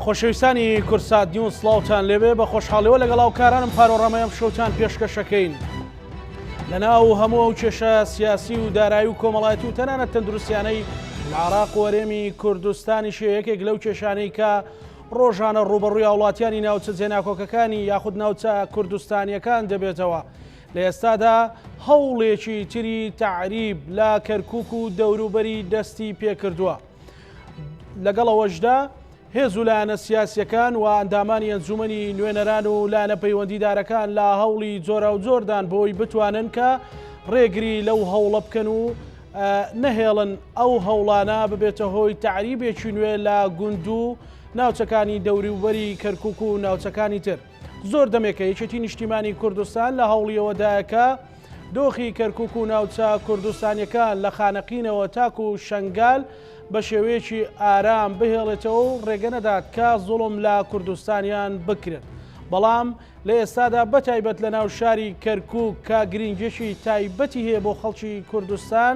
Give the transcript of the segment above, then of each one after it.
خۆشەویستانی کوردسات نیوز سڵاوتان لێبێ بە خۆشحاڵیەوە لەگەڵ هاوکارانم پارۆڕامەیەم شەوتان پێشکەشەکەین. لەناو هەموو ئەو کێشە سیاسی و دارایی و کۆمەڵایەتی و تەنانەت تەندروستیانەی لە عراق و هەرێمی کوردستانیش یەکێک لەو کێشانەی کە ڕۆژانە ڕووبەڕووی هاوڵاتیانی ناوچە جێناکۆکەکانی یاخود ناوچە کوردستانیەکان دەبێتەوە لە ئێستادا هەوڵێکی تری تەعریب لە کەرکک و دەوروبەری دەستی پێکردووە. لەگەڵ ئەوەشدا هێز و لایەنە سیاسیەکان و ئەندامانی ئەنجومەنی نوێنەران و لایەنە پەیوەندیدارەکان لە هەوڵی جۆراوجۆردان بۆی بتوانن کە ڕێگری لەو هەوڵە بکەن و نەهێڵن ئەو هەوڵانە ببێتە هۆی تەعریبێکی نوێ لە گوند و ناوچەکانی دەوروبەری کەرکک و ناوچەکانی تر. زۆر دەمێکە یەکێتی نیشتیمانی کوردستان لە هەوڵیەوەدایە کە دۆخی کەرکک و ناوچە کوردستانیەکان لە خانەقینەوە تاکو شەنگال بە شێوەیەکی ئارام بهێڵێتەوە و ڕێگە نەدات کە زوڵم لە کوردستانیان بکرێت. بەڵام لە ئێستادا بەتایبەت لە ناو شاری کەرکک کە گرنگیەکی تایبەتی هەیە بۆ خەڵکی کوردستان،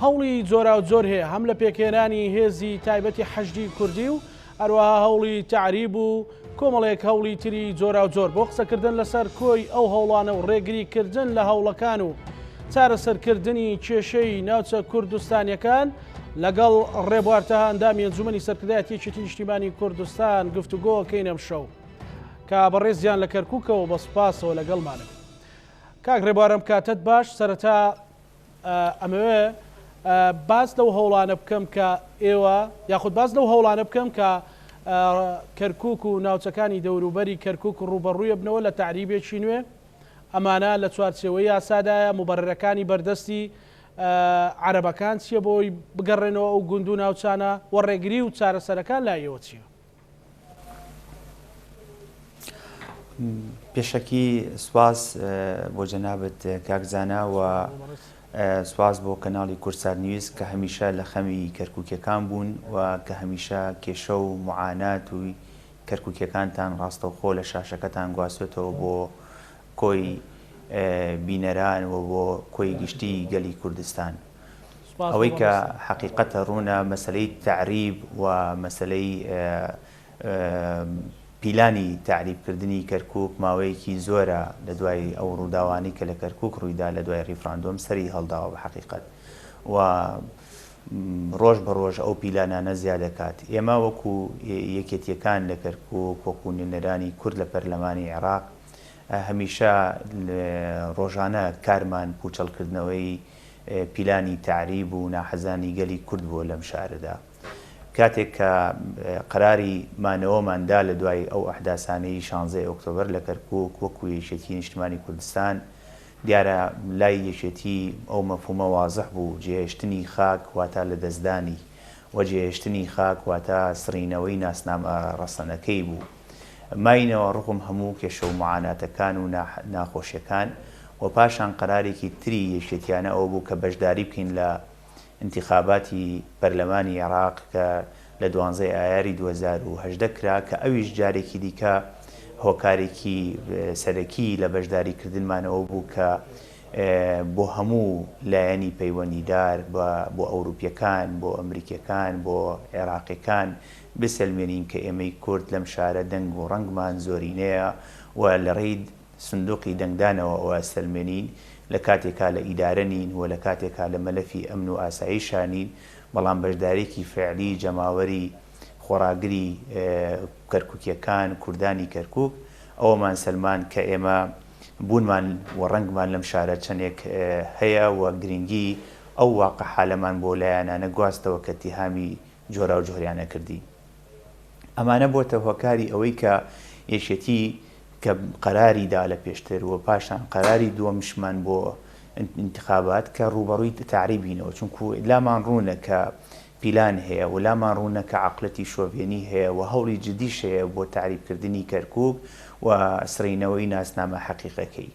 هەوڵی جۆراوجۆر هەیە هەم لە پێکهێنانی هێزی تایبەتی حەشدی کوردی و هەروەها هەوڵی تەعریب و کۆمەڵێک هەوڵی تری جۆراوجۆر بۆ قسەکردن لەسەر کۆی ئەو هەوڵانە و ڕێگریکردن لە هەوڵەکان و چارەسەرکردنی کێشەی ناوچە کوردستانیەکان لەگەڵ ڕێبوار تەها ئەندامی ئەنجومەنی سەرکردایەتی یەکێتی نیشتیمانی کوردستان گفتوگۆکەین ئەمشەو کە بەڕێزیان لە کەرکوکەوە بە سوپاسەوە لەگەڵمانن. کاک ڕێبوار ئەم کاتەت باش سەرەتا ئەمەوێ باس لەو هەوڵانە بکەم کە ئێوە یاخود باس لەو هەوڵانە بکەم کە کەرکک و ناوچەکانی دەوروبەری کەرکک ڕوبەڕوویە بنەوە لە تەعریبێکی نوێ ئەمانە لە چوارچێوەی یاسادایە مبەرەکانی بەردەستی عەرەبەکان چییە بۆی بگەڕێنەوە ئەو گوند و ناوچانە و ڕێگری و چارەسەرەکان لای ئێوە چییە؟ پێشەکی سوپاس بۆ جەنابت کاک زانا و سوپاس بۆ کەناڵی کوردسات نیوز کە هەمیشە لە خەمی کەرکوکیەکان بوون و کە هەمیشە کێشە و معانات و کەرکوکیەکانتان ڕاستەوخۆ لە شاشەکەتان گواستۆتەوە بۆ کۆی بینەران و بۆ کۆی گشتی گەلی کوردستان. ئەوەی کە حەقیقەتە ڕوونە مەسەلەی تەعریب و مەسەلەی پیلانی تەعریبکردنی کەرکوک ماوەیەکی زۆرە لە دوای ئەو ڕووداوانەی کە لە کەرکوک ڕوویدا لە دوای ڕیفراندۆم سەری هەڵداوە بە حەقیقەت و ڕۆژ بە ڕۆژ ئەو پیلانانە زیاد دەکات. ئێمە وەکو یەکێتییەکان لە کەرکوک وەکو نوێنەرانی کورد لە پەرلەمانی عێراق هەمیشە ڕۆژانە کارمان پوچەڵکردنەوەی پیلانی تەعریب و ناحەزانی گەلی کورد بووە لەم شارەدا. کاتێک کە قەراری مانەوەمان دا لە دوای ئەو ئەحداسانەی شانزەی ئۆکتۆبەر لە کەرکووک وەکوو یەکێتیی نیشتمانی کوردستان، دیارە لای یەکێتی ئەو مەفهوومە وازح بوو، جێهێشتنی خاک واتە لەدەستدانی و جێهێشتنی خاک واتە سڕینەوەی ناسنامە ڕەسەنەکەی بوو. ماینەوە ڕوغم هەموو کێشە و معاناتەکان و ناخۆشیەکان و پاشان قەرارێکی تری یەکێتیانە ئەوە بوو کە بەشداری بکەین لە ئینتیخاباتی پەرلەمانی عێراق کە لە دوانزەی ئایاری 2018 کرا کە ئەویش جارێکی دیکە هۆکارێکی سەرەکی لە بەشداری کردنمان ئەوە بوو کە بۆ هەموو لایەنی پەیوەندیدار بە بۆ ئەوروپیەکان بۆ ئەمریکیەکان بۆ عێراقیەکان بسەلمێنین کە ئێمەی کورد لەم شارە دەنگ و ڕەنگمان زۆرینەیە و لە ڕێی سندوقی دەنگدانەوە ئەوە ئەسەلمێنین، لە کاتێکا لە ئیدارە نین و لە کاتێکا لە مەلەفی ئەمن و ئاسایشا نین، بەڵام بەشدارێکی فعلی جەماوەری خۆڕاگری کەرکوکیەکان، کوردانی کەرکوک، ئەوەمان سەلماند کە ئێمە بوونمان و ڕەنگمان لەم شارە چەندێک هەیە و گرنگی ئەو واقع حالەمان بۆ لایەنانە گواستەوە کە تیهامی جۆراوجۆریان ئەکردین. ئەمانە بۆتە هۆکاری ئەوەی کە یەکێتی کە قەراری دا لە پێشتر و پاشان قەراری دووەمشمان بۆ ئینتخابات کە ڕووبەڕووی تەعریب بینەوە چونکو لامان ڕوونە کە پیلان هەیە و لامان ڕوونە کە عەقلەتی شۆڤێنی هەیە و هەوڵی جدیش هەیە بۆ تەعریبکردنی کەرکوک و سڕینەوەی ناسنامە حەقیقەکەی.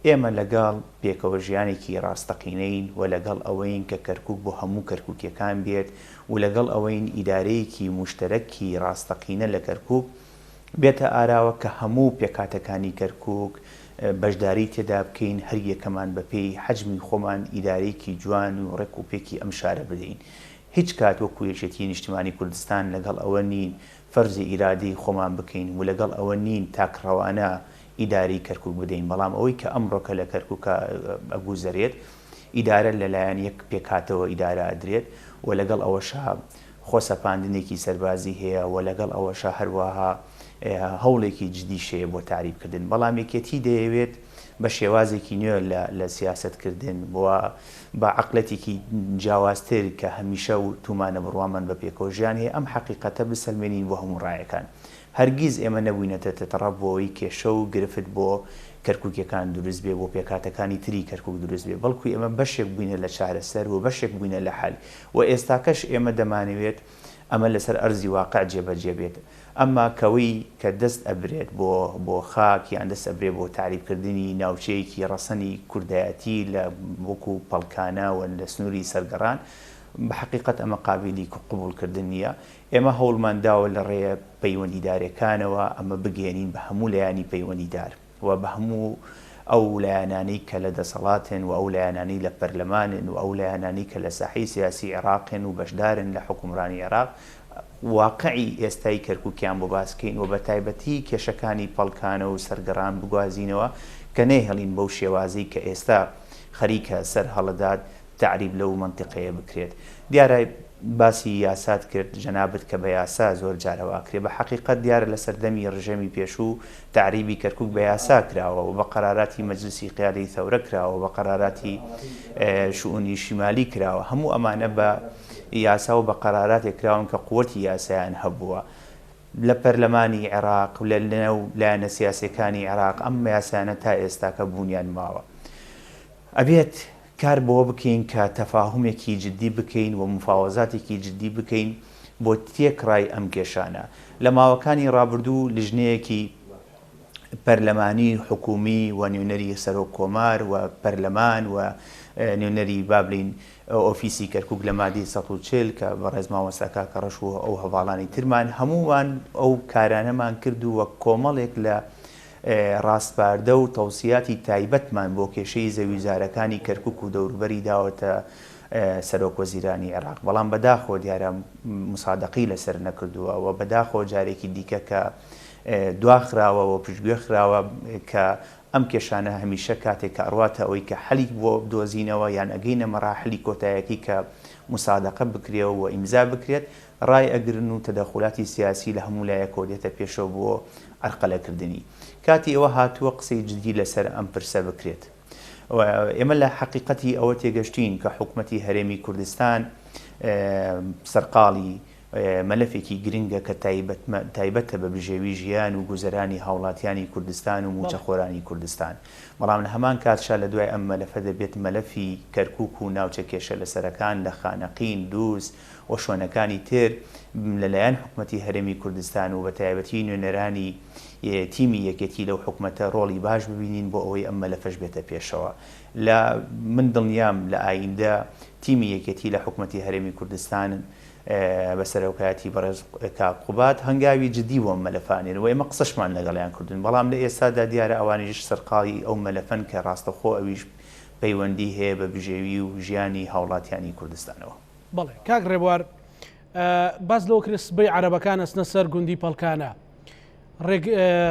ئێمە لەگەڵ پێکەوەژیانێکی ڕاستەقینەین و لەگەڵ ئەوەین کە کەرکوک بۆ هەموو کەرکوکیەکان بێت و لەگەڵ ئەوەین ئیدارەیەکی موشتەرەکی ڕاستەقینە لە کەرکوک بێتە ئاراوە کە هەموو پێکهاتەکانی کەرکوک بەشداری تێدا بکەین هەر یەکەمان بەپێی حەجمی خۆمان ئیدارەیەکی جوان و ڕێک و پێکی ئەم شارە بدەین. هیچ کات وەکو یەکێتیی نیشتیمانی کوردستان لەگەڵ ئەوە نین فەرزی ئیرادەی خۆمان بکەین و لەگەڵ ئەوە نین تاکڕەوانە ئیدارەی کەرکوک بدەین، بەڵام ئەوەی کە ئەمڕۆکە لە کەرکوکا ئەگوزەرێت ئیدارە لەلایەن یەک پێکهاتەوە ئیدارە ئەدرێت و لەگەڵ ئەوەشا خۆسەپاندنێکی سەربازی هەیە و لەگەڵ ئەوەشا هەروەها هەوڵێکی جدیش هەیە بۆ تەعریبکردن، بەڵام یەکێتی دەیەوێت بە شێوازێکی نوێ لە سیاسەتکردن و بە عەقلەتێکی جیاوازتر کە هەمیشە وتومانە بڕوامان بە پێکەوەژیان هەیە ئەم حەقیقەتە بسەلمێنین بۆ هەموو ڕایەکان. هەرگیز ئێمە نەبووینەتە تەتەڕەف بۆ ئەوەی کێشە و گرفت بۆ کەرکوکیەکان دروست بێ بۆ پێکهاتەکانی تری کەرکوک دروست بێ بەڵکو ئێمە بەشێک بووینە لە چارەسەر و بەشێک بووینە لە حەل و ئێستاکەش ئێمە دەمانەوێت ئەمە لەسەر ئەرزی واقع جێبەجێ بێت ئەمما کەوەی کە دەست ئەبرێت بۆ بۆ خاک یان دەست ئەبرێ بۆ تەعریب کردنی ناوچەیەکی ڕەسەنی کوردایەتی لە وەکو پەڵکانە و لە سنووری سەرگەڕان بە حەقیقەت ئەمە قابیلی قبوڵ کردن نییە. ئێمە هەوڵمان داوە لە ڕێیە پەیوەندیدارەکانەوە ئەمە بگەیەنین بە هەموو لایەنی پەیوەندیدار و بە هەموو ئەو لایەنانەی کە لە دەسەڵاتن و ئەو لایەنانەی لە پەرلەمانن و ئەو لایەنانەی کە لە ساحەی سیاسی عێراقن و بەشدارن لە حوکمڕانی عێراق واقعی ئێستای کەرکوکیان بۆ باس کەین و بە تایبەتی کێشەکانی پەڵکانە و سەرگەڕان بگوازینەوە کە نەیهێڵین بەو شێوازەی کە ئێستا خەریکە سەر هەڵەدات تەعریب لەو مەنتیقەیە بکرێت. دیارە باسی یاسات کرد جەنابت کە بە یاسا زۆر جار ئەوە ئەکرێ. بە حەقیقەت دیارە لە سەردەمی ڕژێمی پێشوو تەعریبی کەرکوک بە یاسا کراوە و بە قەراراتی مەجلسی قیادەی ثەورە کراوە و بە قەراراتی شئونی شیمالی کراوە. هەموو ئەمانە بە یاسا و بە قەراراتێک کراون کە قوەتی یاسایان هەبووە. لە پەرلەمانی عێراق و لە نێو لایەنە سیاسیەکانی عێراق ئەم یاسایانە تا ئێستاکە بوونیان ماوە. ئەبێت کار بەوە بکەین کە تەفاهومێکی جدی بکەین و مفاوەزاتێکی جدی بکەین بۆ تێکڕای ئەم کێشانە. لە ماوەکانی ڕابردوو لیژنەیەکی پەرلەمانی حکومی و نوێنەری سەرۆک کۆمار و پەرلەمان و نوێنەری با بلین ئۆفیسی کەرکوک لە مادەی 140 کە بەڕێز مامۆستا کاکە ڕەش و ئەو هەڤاڵانی ترمان هەموومان ئەو کارانەمان کرد و کۆمەڵێک لە ڕاسپاردە و تەوسیاتی تایبەتمان بۆ کێشەی زەویوزارەکانی کەرکوک و دەوروبەری داوەتە سەرۆک وەزیرانی عێراق، بەڵام بەداخەوە دیارە موسادەقەی لەسەر نەکردووە و بەداخەوە جارێکی دیکە کە دواخراوە و پشتگوێ خراوە کە ئەم کێشانە هەمیشە کاتێک کە ئەڕواتە ئەوەی کە حەلی بۆ بدۆزینەوە یان ئەگەینە مەراحلی کۆتایەکەی کە موسادەقە بکرێ و ئیمزا بکرێت ڕای ئەگرن و تەدەخولاتی سیاسی لە هەموو لایەکەوە دێتە پێشەوە بۆ عەرقەلە کردنی. کاتی ئەوە هاتووە قسەی جدی لەسەر ئەم پرسە بکرێت. ئێمە لە حەقیقەتی ئەوە تێگەشتین کە حکومەتی هەرێمی کوردستان سەرقاڵی مەلەفێکی گرنگە کە تایبەتە بە بژێوی ژیان و گوزەرانی هاوڵاتیانی کوردستان و مووچەخۆرانی کوردستان. بەڵام لە هەمان کاتشا لە دوای ئەم مەلەفە دەبێت مەلەفی کەرکوک و ناوچە کێشە لەسەرەکان لە خانەقین، دووز، و شوێنەکانی تر لەلایەن حکومەتی هەرێمی کوردستان و بەتایبەتی نوێنەرانی تیمی یەکێتی لەو حکومەتە ڕۆڵی باش ببینین بۆ ئەوەی ئەم مەلەفەش بێتە پێشەوە لە من دڵنیام لە ئایندە تیمی یەکێتی لە حکومەتی هەرێمی کوردستان بە سەرۆکایەتی بەڕێز کاک قوباد هەنگاوی جدی بۆ ئەم مەلەفە ئەنێن و ئێمە قسەشمان لەگەڵیان کردوون بەڵام لە ئێستادا دیارە ئەوانیش سەرقاڵی ئەو مەلەفەن کە ڕاستەخۆ ئەویش پەیوەندی هەیە بە بژێوی و ژیانی هاوڵاتیانی کوردستانەوە. بەڵێ کاک ڕێبوار باس لەوە کرد سبەی عەرەبەکان ئەچنە سەر گوندی پەڵکانە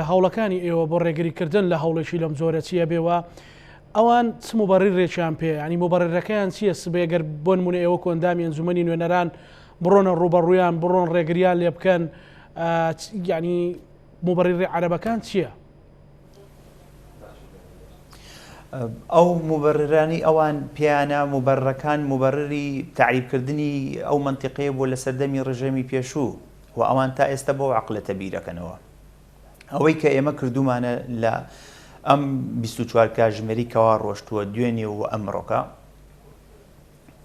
هەوڵەکانی ئێوە بۆ ڕێگریکردن لە هەوڵێکی لەم جۆرە چییە بێوە ئەوان چ مبەڕیرێکیان پێ ینی مبەڕێرەکەیان چییە سبەی گەر بۆ نمونە ئێوە کۆندامی ئەنجومەنی نوێنەران بڕۆنە ڕوبەڕویان بڕۆن ڕێگریان لێ بکەن ینی مبەڕیری عەرەبەکان چییە؟ ئەو موبەررانی ئەوان پێیانە موبەررەکان موبەرری تەعریبکردنی ئەو مەنتیقەیە بووە لە سەردەمی ڕژێمی پێشوو و ئەوان تا ئێستا بەو عەقلەتە بیرەکەنەوە. ئەوەی کە ئێمە کردوومانە لە ئەم 24 کاژمێری کەوا ڕۆشتووە دوێنێ و ئەمڕۆکە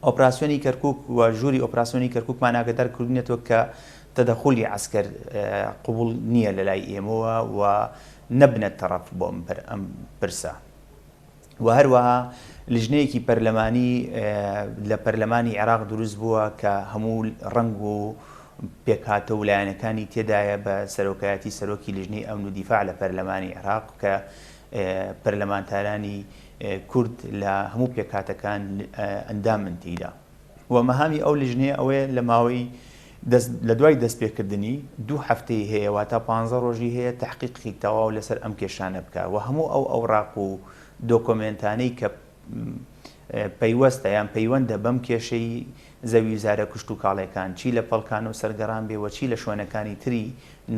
ئۆپراسیۆنی کەرکوک و ژووری ئۆپراسیۆنی کەرکوکمان ئاگادار کردوونەتەوە کە تەدەخولی عەسکەر قبوڵ نییە لە لای ئێمەوە و نەبنە تەڕەف بۆ ئەم پرسە. و هەروەها لیژنەیەکی پەرلەمانی لە پەرلەمانی عێراق دروست بووە کە هەموو ڕەنگ و پێکهاتە و لایەنەکانی تێدایە بە سەرۆکایەتی سەرۆکی لیژنەی ئەمن و دیفاع لە پەرلەمانی عێراق کە پەرلەمانتارانی کورد لە هەموو پێکهاتەکان ئەندامن تێیدا. و مەهامی ئەو لیژنەیە ئەوەیە لە ماوەی دەست لە دوای دەستپێکردنی دوو هەفتەی هەیە واتە پانزە ڕۆژی هەیە تەحقیقی تەواو لەسەر ئەم کێشانە بکا و هەموو ئەو ئەوراق و دۆکۆمێنتانەی کە پەیوەستە یان پەیوەندە بەم کێشەی زەویوزارە کشتوکاڵیەکان چی لە پەڵکان و سەرگەڕان بێ و چی لە شوێنەکانی تری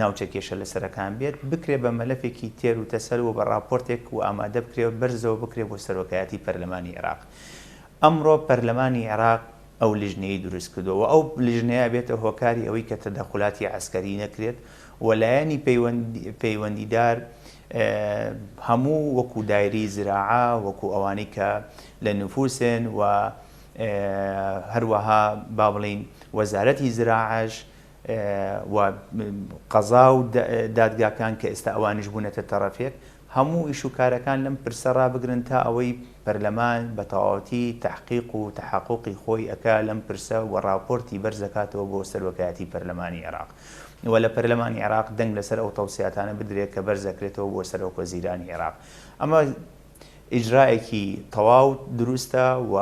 ناوچە کێشە لەسەرەکان بێت بکرێ بە مەلەفێکی تێر و تەسەل و بە ڕاپۆرتێک و ئامادە بکرێ و بەرزەوە بکرێ بۆ سەرۆکایەتی پەرلەمانی عێراق. ئەمڕۆ پەرلەمانی عێراق ئەو لیژنەیەی دروست کردووە و ئەو لیژنەیە ئەبێتە هۆکاری ئەوەی کە تەدەخولاتی عەسکەری نەکرێت و لایەنی پەیوەندیدار هەموو وەکو دایرەی زراعە وەکو ئەوانەی کە لە نفوسن و هەروەها با بڵێین وەزارەتی زراعەش و قەزا و دادگاکان کە ئێستا ئەوانیش بوونەتە تەڕەفێک هەموو ئیش و کارەکان لەم پرسە ڕابگرن تا ئەوەی پەرلەمان بە تەواوەتی تەحقیق و تەحەقوقی خۆی ئەکا لەم پرسە و ڕاپۆرتی بەرز ئەکاتەوە بۆ سەرۆکایەتی پەرلەمانی عێراق و لە پەرلەمانی عێراق دەنگ لەسەر ئەو تەوسیاتانە بدرێت کە بەرز ئەکرێتەوە بۆ سەرۆک وەزیرانی عێراق ئەمە ئیجرائێکی تەواو دروستە و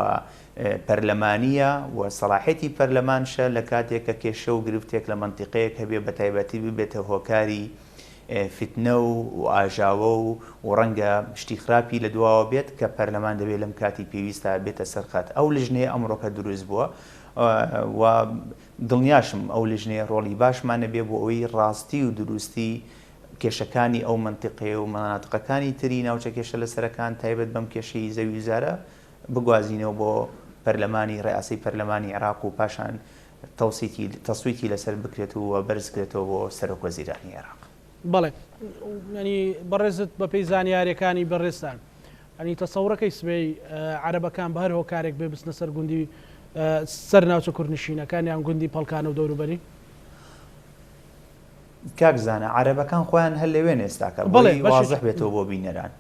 پەرلەمانییە و سەڵاحیەتی پەرلەمانشە لە کاتێک کە کێشە و گرفتێک لە مەنتیقەیەک هەبێ بە تایبەتی ببێتە هۆکاری فیتنە و ئاژاوە و و ڕەنگە شتی خراپی لە دواوە بێت کە پەرلەمان دەبێت لەم کاتی پێویستە بێتە سەر خەت. ئەو لژنەیە ئەمڕۆکە دروست بووە و دڵنیاشم ئەو لژنەیە ڕۆڵی باشمان ئەبێ بۆ ئەوەی ڕاستی و دروستی کێشەکانی ئەو مەنتیقەیە و مەناتقەکانی تری ناوچە کێشە لەسەرەکان تایبەت بەم کێشەی زەویوزارە بگوازینەوە بۆ پەرلەمانی ڕیاسەی پەرلەمانی عێراق و پاشان تەوسیتی تەسویتی لەسەر بکرێت و بەرزکرێتەوە بۆ سەرۆک وەزیرانی عێراق. بەڵێ یانی بەڕێزت بەپێی زانیاریەکانی بەڕێزتان یانی تەسەورەکەی سبەی عەرەبەکان بە هەر هۆکارێک بێ بچنە سەر گوندی سەر ناوچە کوردنشینەکان یان گوندی پەڵکانە و دەوروبەری؟ کاک زانا عەرەبەکان خۆیان هەر لەوێن ئێستاکە بەڵێ وازح بێتەوە بۆ بینەران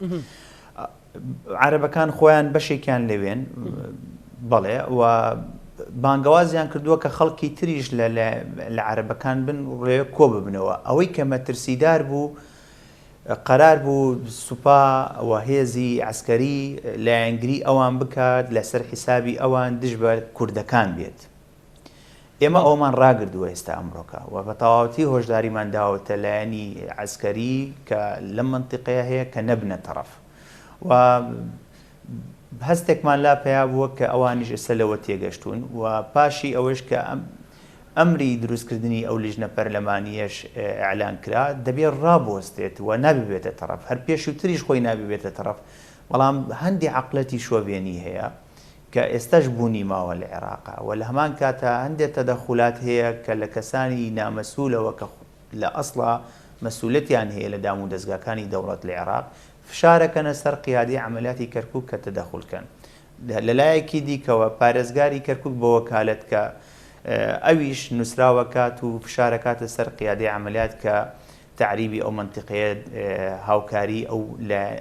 عەرەبەکان خۆیان بەشێکیان لەوێن بەڵێ و بانگەوازیان کردووە کە خەڵکی تریش لە عەرەبەکان بن ڕێ کۆ ببنەوە ئەوەی کە مەترسیدار بوو قەرار بوو سوپا و هێزی عسکەری لایەنگری ئەوان بکات لەسەر حیسابی ئەوان دژ بە کوردەکان بێت ئێمە ئەوەمان ڕاگردووە ئێستا ئەمڕۆکە و بە تەواوەتی هۆشداریمان داوەتە لایەنی عەسکەری کە لەم مەنتیقەیە هەیە کە نەبنە تەڕەف و هەستێکمان لا پەیا بووە کە ئەوانیش ئێستا لەوە تێگەشتوون و پاشی ئەوەش کە ئەم ئەمری دروستکردنی ئەو لیژنە پەرلەمانیەش ئیعلان کرا دەبێ ڕابوەستێت و نابێتە تەڕەف هەر پێشووتریش خۆی نابێتە تەڕەف بەڵام هەندی عەقڵێتی شۆڤێنی هەیە کە ئێستاش بوونی ماوە لە عێراقا و لە هەمان کاتا هەندێ تەدەخولات هەیە کە لە کەسانی نامەسولەوە کە لە ئەسڵا مەسولەتیان هەیە لە دام و دەزگاکانی دەوڵەت لە عێراق فشارەکەنە سەر قیادەی عەمەلیاتی کەرکوک کە تەدەخول کەن لە لایەکی دیکەوە پارێزگاری کەرکوک بە وەکالەت کە ئەویش نوسراوەکات و فشارەکاتە سەر قیادەی عەمەلیات کە تەعریبی ئەو مەنتیقەیە هاوکاری ئەو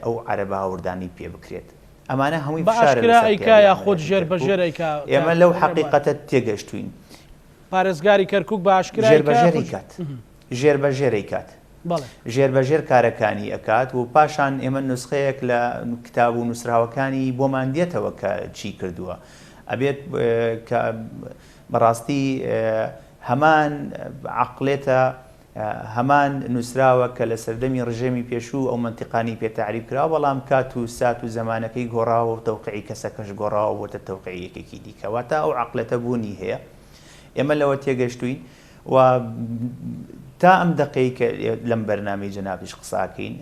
ئەو عەرەبە هاوردانەی پێ بکرێت. ئەمانە هەمووی بە فشارە ئاشکرا لەسەر ئەیکا قیادەی یاخود عەمەلیاتی ژێر بە کەرکوک. ژێر ئەیکا ئێمە کاک لەو ڕێبوار؟ حەقیقەتە تێگەشتووین. پارێزگاری کەرکوک بە ئاشکرا ژێر بە ئەیکا ژێر یاخود ئەیکات. ژێر بە ژێر ئەیکات. بەڵێ. ژێر بە ژێر کارەکانی ئەکات و پاشان ئێمە نوسخەیەک لە کتاب و نووسراوەکانی بۆمان دێتەوە کە چی کردووە. ئەبێت کە بەڕاستی هەمان عەقڵێتە هەمان نووسراوە کە لە سەردەمی ڕژێمی پێشوو ئەو مەنتیقانەی پێ تەعریب کرا، بەڵام کات و سات و زەمانەکەی گۆڕاوە و تەوقیعی کەسەکەش گۆڕاوە بۆتە تەوقیعی یەکێکی دیکە. واتە ئەو عەقڵێتە بوونی هەیە. ئێمە لەوە تێگەشتووین و تا ئەم دەقەی کە لەم بەرنامەی جەنابیش قسە ئەکەین،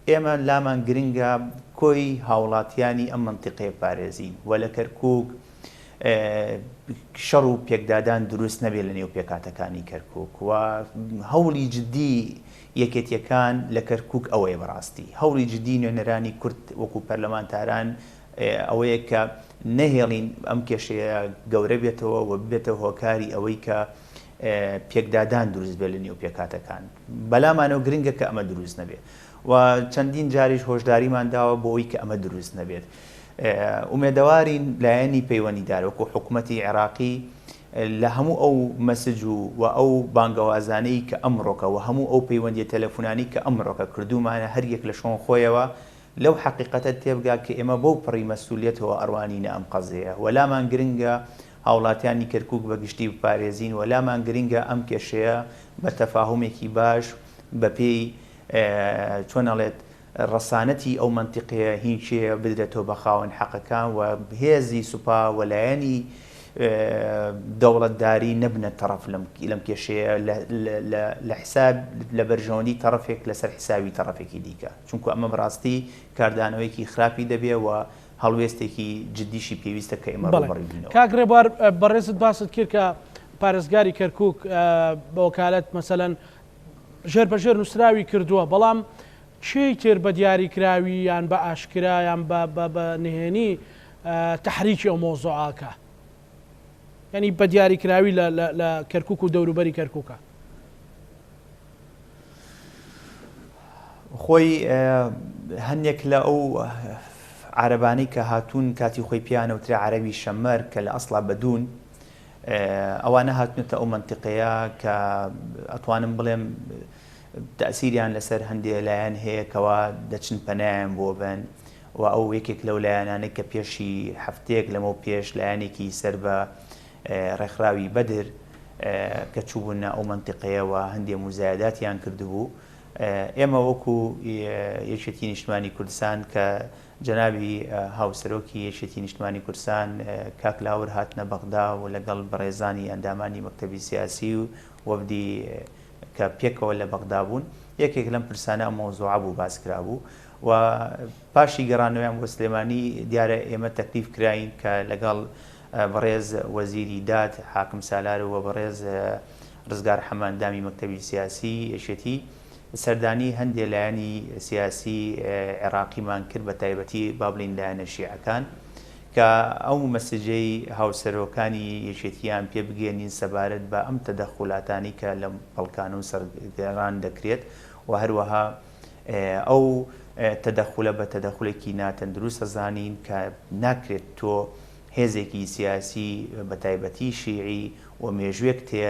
ئێمە لامان گرنگە کۆی هاوڵاتیانی ئەم مەنتیقەیە پارێزین و لە کەرکووک شەڕ و پێکدادان دروست نەبێت لە نێو پێکهاتەکانی کەرکووک و هەوڵی جدی یەکێتیەکان لە کەرکووک ئەوەیە بەڕاستی هەوڵی جدی نوێنەرانی کورد وەکو پەرلەمانتاران ئەوەیە کە نەهێڵین ئەم کێشەیە گەورە بێتەوە و ببێتە هۆکاری ئەوەی کە پێکدادان دروست بێت لە نێو پێکهاتەکان بەلامانەوە گرنگە کە ئەمە دروست نەبێت و چەندین جاریش هۆشداریمان داوە بۆ ئەوەی کە ئەمە دروست نەبێت. ئومێدەوارین لایەنی پەیوەندیدار وەکو حکومەتی عێراقی لە هەموو ئەو مەسج و و ئەو بانگەوازانەی کە ئەمڕۆکە و هەموو ئەو پەیوەندیە تەلەفونانەی کە ئەمڕۆکە کردوومانە هەر یەک لە شۆن خۆیەوە لەو حەقیقەتە تێبگا کە ئێمە بەو پەڕی مەسولیەتەوە ئەڕوانینە ئەم قەزیەیە و لامان گرنگە. هاوڵاتیانی کەرکوک بە گشتی بپارێزین و لامان گرنگە ئەم کێشەیە بە تەفاهومێکی باش بە پێی چۆن ئەڵێت ڕەسانەتی ئەو مەنتیقەیە هینکێیە بدرێتەوە بە خاوەن حەقەکان و هێزی سوپا و لایەنی دەوڵەتداری نەبنە تەڕەف لەم کێشەیە لە حساب لە بەرژەوەندی تەڕەفێک لەسەر حسابی تەڕەفێکی دیکە چونکو ئەمە بەڕاستی کاردانەوەیەکی خراپی دەبێ و هەڵوێستێکی جدیشی پێویستە کە ئێمە بەڵێ ڕووبەڕووی بینەوە. کاک ڕێبوار بەڕێزت باست کرد کە پارێزگاری کەرکوک بە وەکالەت مەسەلەن ژێر بە ژێر نووسراوی کردووە، بەڵام کێی تر بە دیاریکراوی یان بە ئاشکرا یان بە بە بە نهێنی تەحریکی ئەو مەوزوعە ئەکا؟ یانی بە دیاریکراوی لە لە لە کەرکوک و دەوروبەری کەرکوکا. خۆی هەندێک لە ئەو عەرەبانەی کە هاتوون کاتی خۆی پێیان وترێ عەرەبی شەمەر کە لە ئەسڵا بەدوون ئەوانە هاتونەتە ئەو مەنتیقەیە کە ئەتوانم بڵێم تەئسیریان لەسەر هەندێ لایەن هەیە کەوا دەچن پەنایان بۆ بەن و ئەو یەکێک لەو لایەنانەی کە پێشی هەفتەیەک لەمەو پێش لایەنێکی سەر بە ڕێکخراوی بەدر کە چووبوونە ئەو مەنتیقەیەوە هەندێ موزایەداتیان کردبوو ئێمە وەکو یەکێتی نیشتمانی کوردستان کە جەنابی هاوسەرۆکی یەکێتی نیشتمانی کوردستان کاک لاور هاتنە بەغدا و لەگەڵ بەڕێزانی ئەندامانی مەکتەبی سیاسی و وەفدی کە پێکەوە لە بەغدا بوون یەکێک لەم پرسانە ئەم مەوزوعە بوو باس کرابوو و پاشی گەڕانەوەیان بۆ سلێمانی دیارە ئێمە تەکلیف کراین کە لەگەڵ بەڕێز وەزیری داد حاکم سالار و بەڕێز ڕزگار حەمە ئەندامی مەکتەبی سیاسی یەکێتی سەردانی هەندێ لایەنی سیاسی عێراقیمان کرد بە تایبەتی با بڵێین لایەنە شیعەکان کە ئەو مەسجەی هاوسەرۆکانی یەکێتیان پێ بگەیەنین سەبارەت بە ئەم تەدەخولاتانەی کە لە پەڵکان و سەرگەڕان دەکرێت و هەروەها ئەو تەدەخولە بە تەدەخولێکی ناتەندروست ئەزانین کە ناکرێت تۆ هێزێکی سیاسی بە تایبەتی شیعی و مێژوێک تێ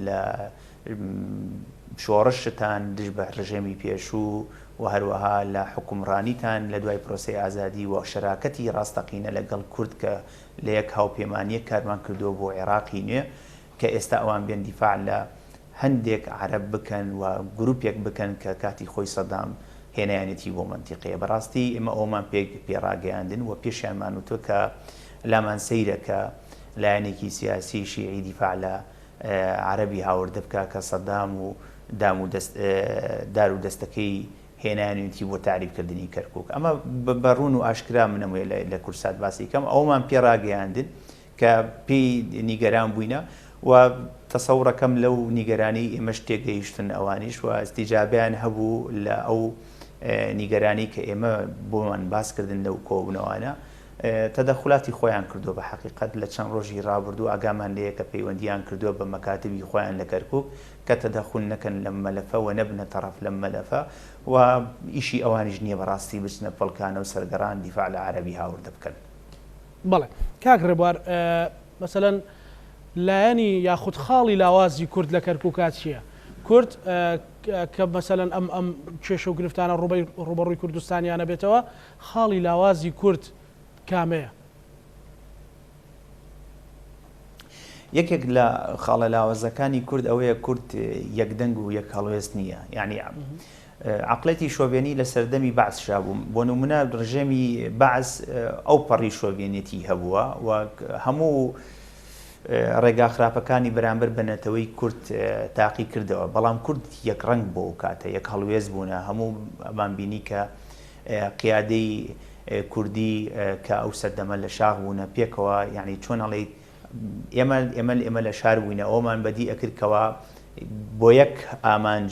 لە شۆڕشتان دژ بە ڕژێمی پێشوو و هەروەها لە حوکمڕانیتان لە دوای پرۆسەی ئازادی و شەراکەتی ڕاستەقینە لە گەڵ کورد کە لە یەک هاوپەیمانییەک کارمان کردووە بۆ عێڕاقی نوێ کە ئێستا ئەوان بێن دیفاع لە هەندێک عەرەب بکەن و گروپێک بکەن کە کاتی خۆی سەدام هێنایانێتی بۆ مەنتیقەیە بەڕاستی ئێمە ئەوەمان پێ پێ ڕاگەیاندن و پێشیانمان وتوە کە لامان سەیرە کە لایەنێکی سیاسی شیعی دیفاع لە عەرەبی هاوردە بکا کە سەدام و دام و دەست دار و دەستەکەی هێنایانێتی بۆ تەعریب کردنی کەرکوک ئەمە بە ڕوون و ئاشکرا منەمەوێ لە کوردسات باسی کەم ئەومان پێ ڕاگەیاندن کە پێی نیگەران بووینە و تەسەوڕەکەم لەو نیگەرانی ئێمەش تێگەیشتن ئەوانیش و ئیستیجابیان هەبوو لە ئەو نیگەرانی کە ئێمە بۆمان باس کردن لەو کۆبوونەوانە تەدەخولاتی خۆیان کردووە بە حەقیقەت لە چەند ڕۆژی ڕابردوو ئاگامان لێیە کە پەیوەندیان کردووە بە مەکاتبی خۆیان لە کەرکوک کە تەدەخول نەکەن لەم مەلەفە و نەبنە تەڕەف لەم مەلەفە و ئیشی ئەوانیش نییە بەڕاستی بچنە پەڵکانە و سەرگەڕان دیفاع لە عەرەبی هاوردە بکەن. بەڵێ کاک ڕێبوار مەسەلەن لایەنی یاخود خاڵی لاوازی کورد لە کەرکوکا چییە؟ کورد کە مەسەلەن ئەم ئەم کێشە و گرفتانە ڕووبەی ڕووبەڕووی کوردستانیانە بێتەوە خاڵی لاوازی کورد کامەیە؟ یەکێک لە خاڵە لاوازەکانی کورد ئەوەیە کورد یەکدەنگ و یەک هەڵوێست نییە یعنی عقلێتی شۆڤێنی لە سەردەمی بەعس شابوو بۆ نمونە ڕژێمی بەعس ئەو پەڕی شۆڤێنێتی هەبووە و هەموو ڕێگا خراپەکانی بەرامبەر بە نەتەوەی کورد تاقی کردەوە بەڵام کورد یەک ڕەنگ بۆ کاتە یەک هەڵوێست بوونە هەموو ئەمان بینی کە قیادەی کوردی کە ئەو سەردەمە لە شاخ بوونە پێکەوە یانی چۆن ئەڵێیت ئێمە ئێمە ئێمە لە شار بووینە ئەومان بەدی ئەکرد کەوا بۆ یەک ئامانج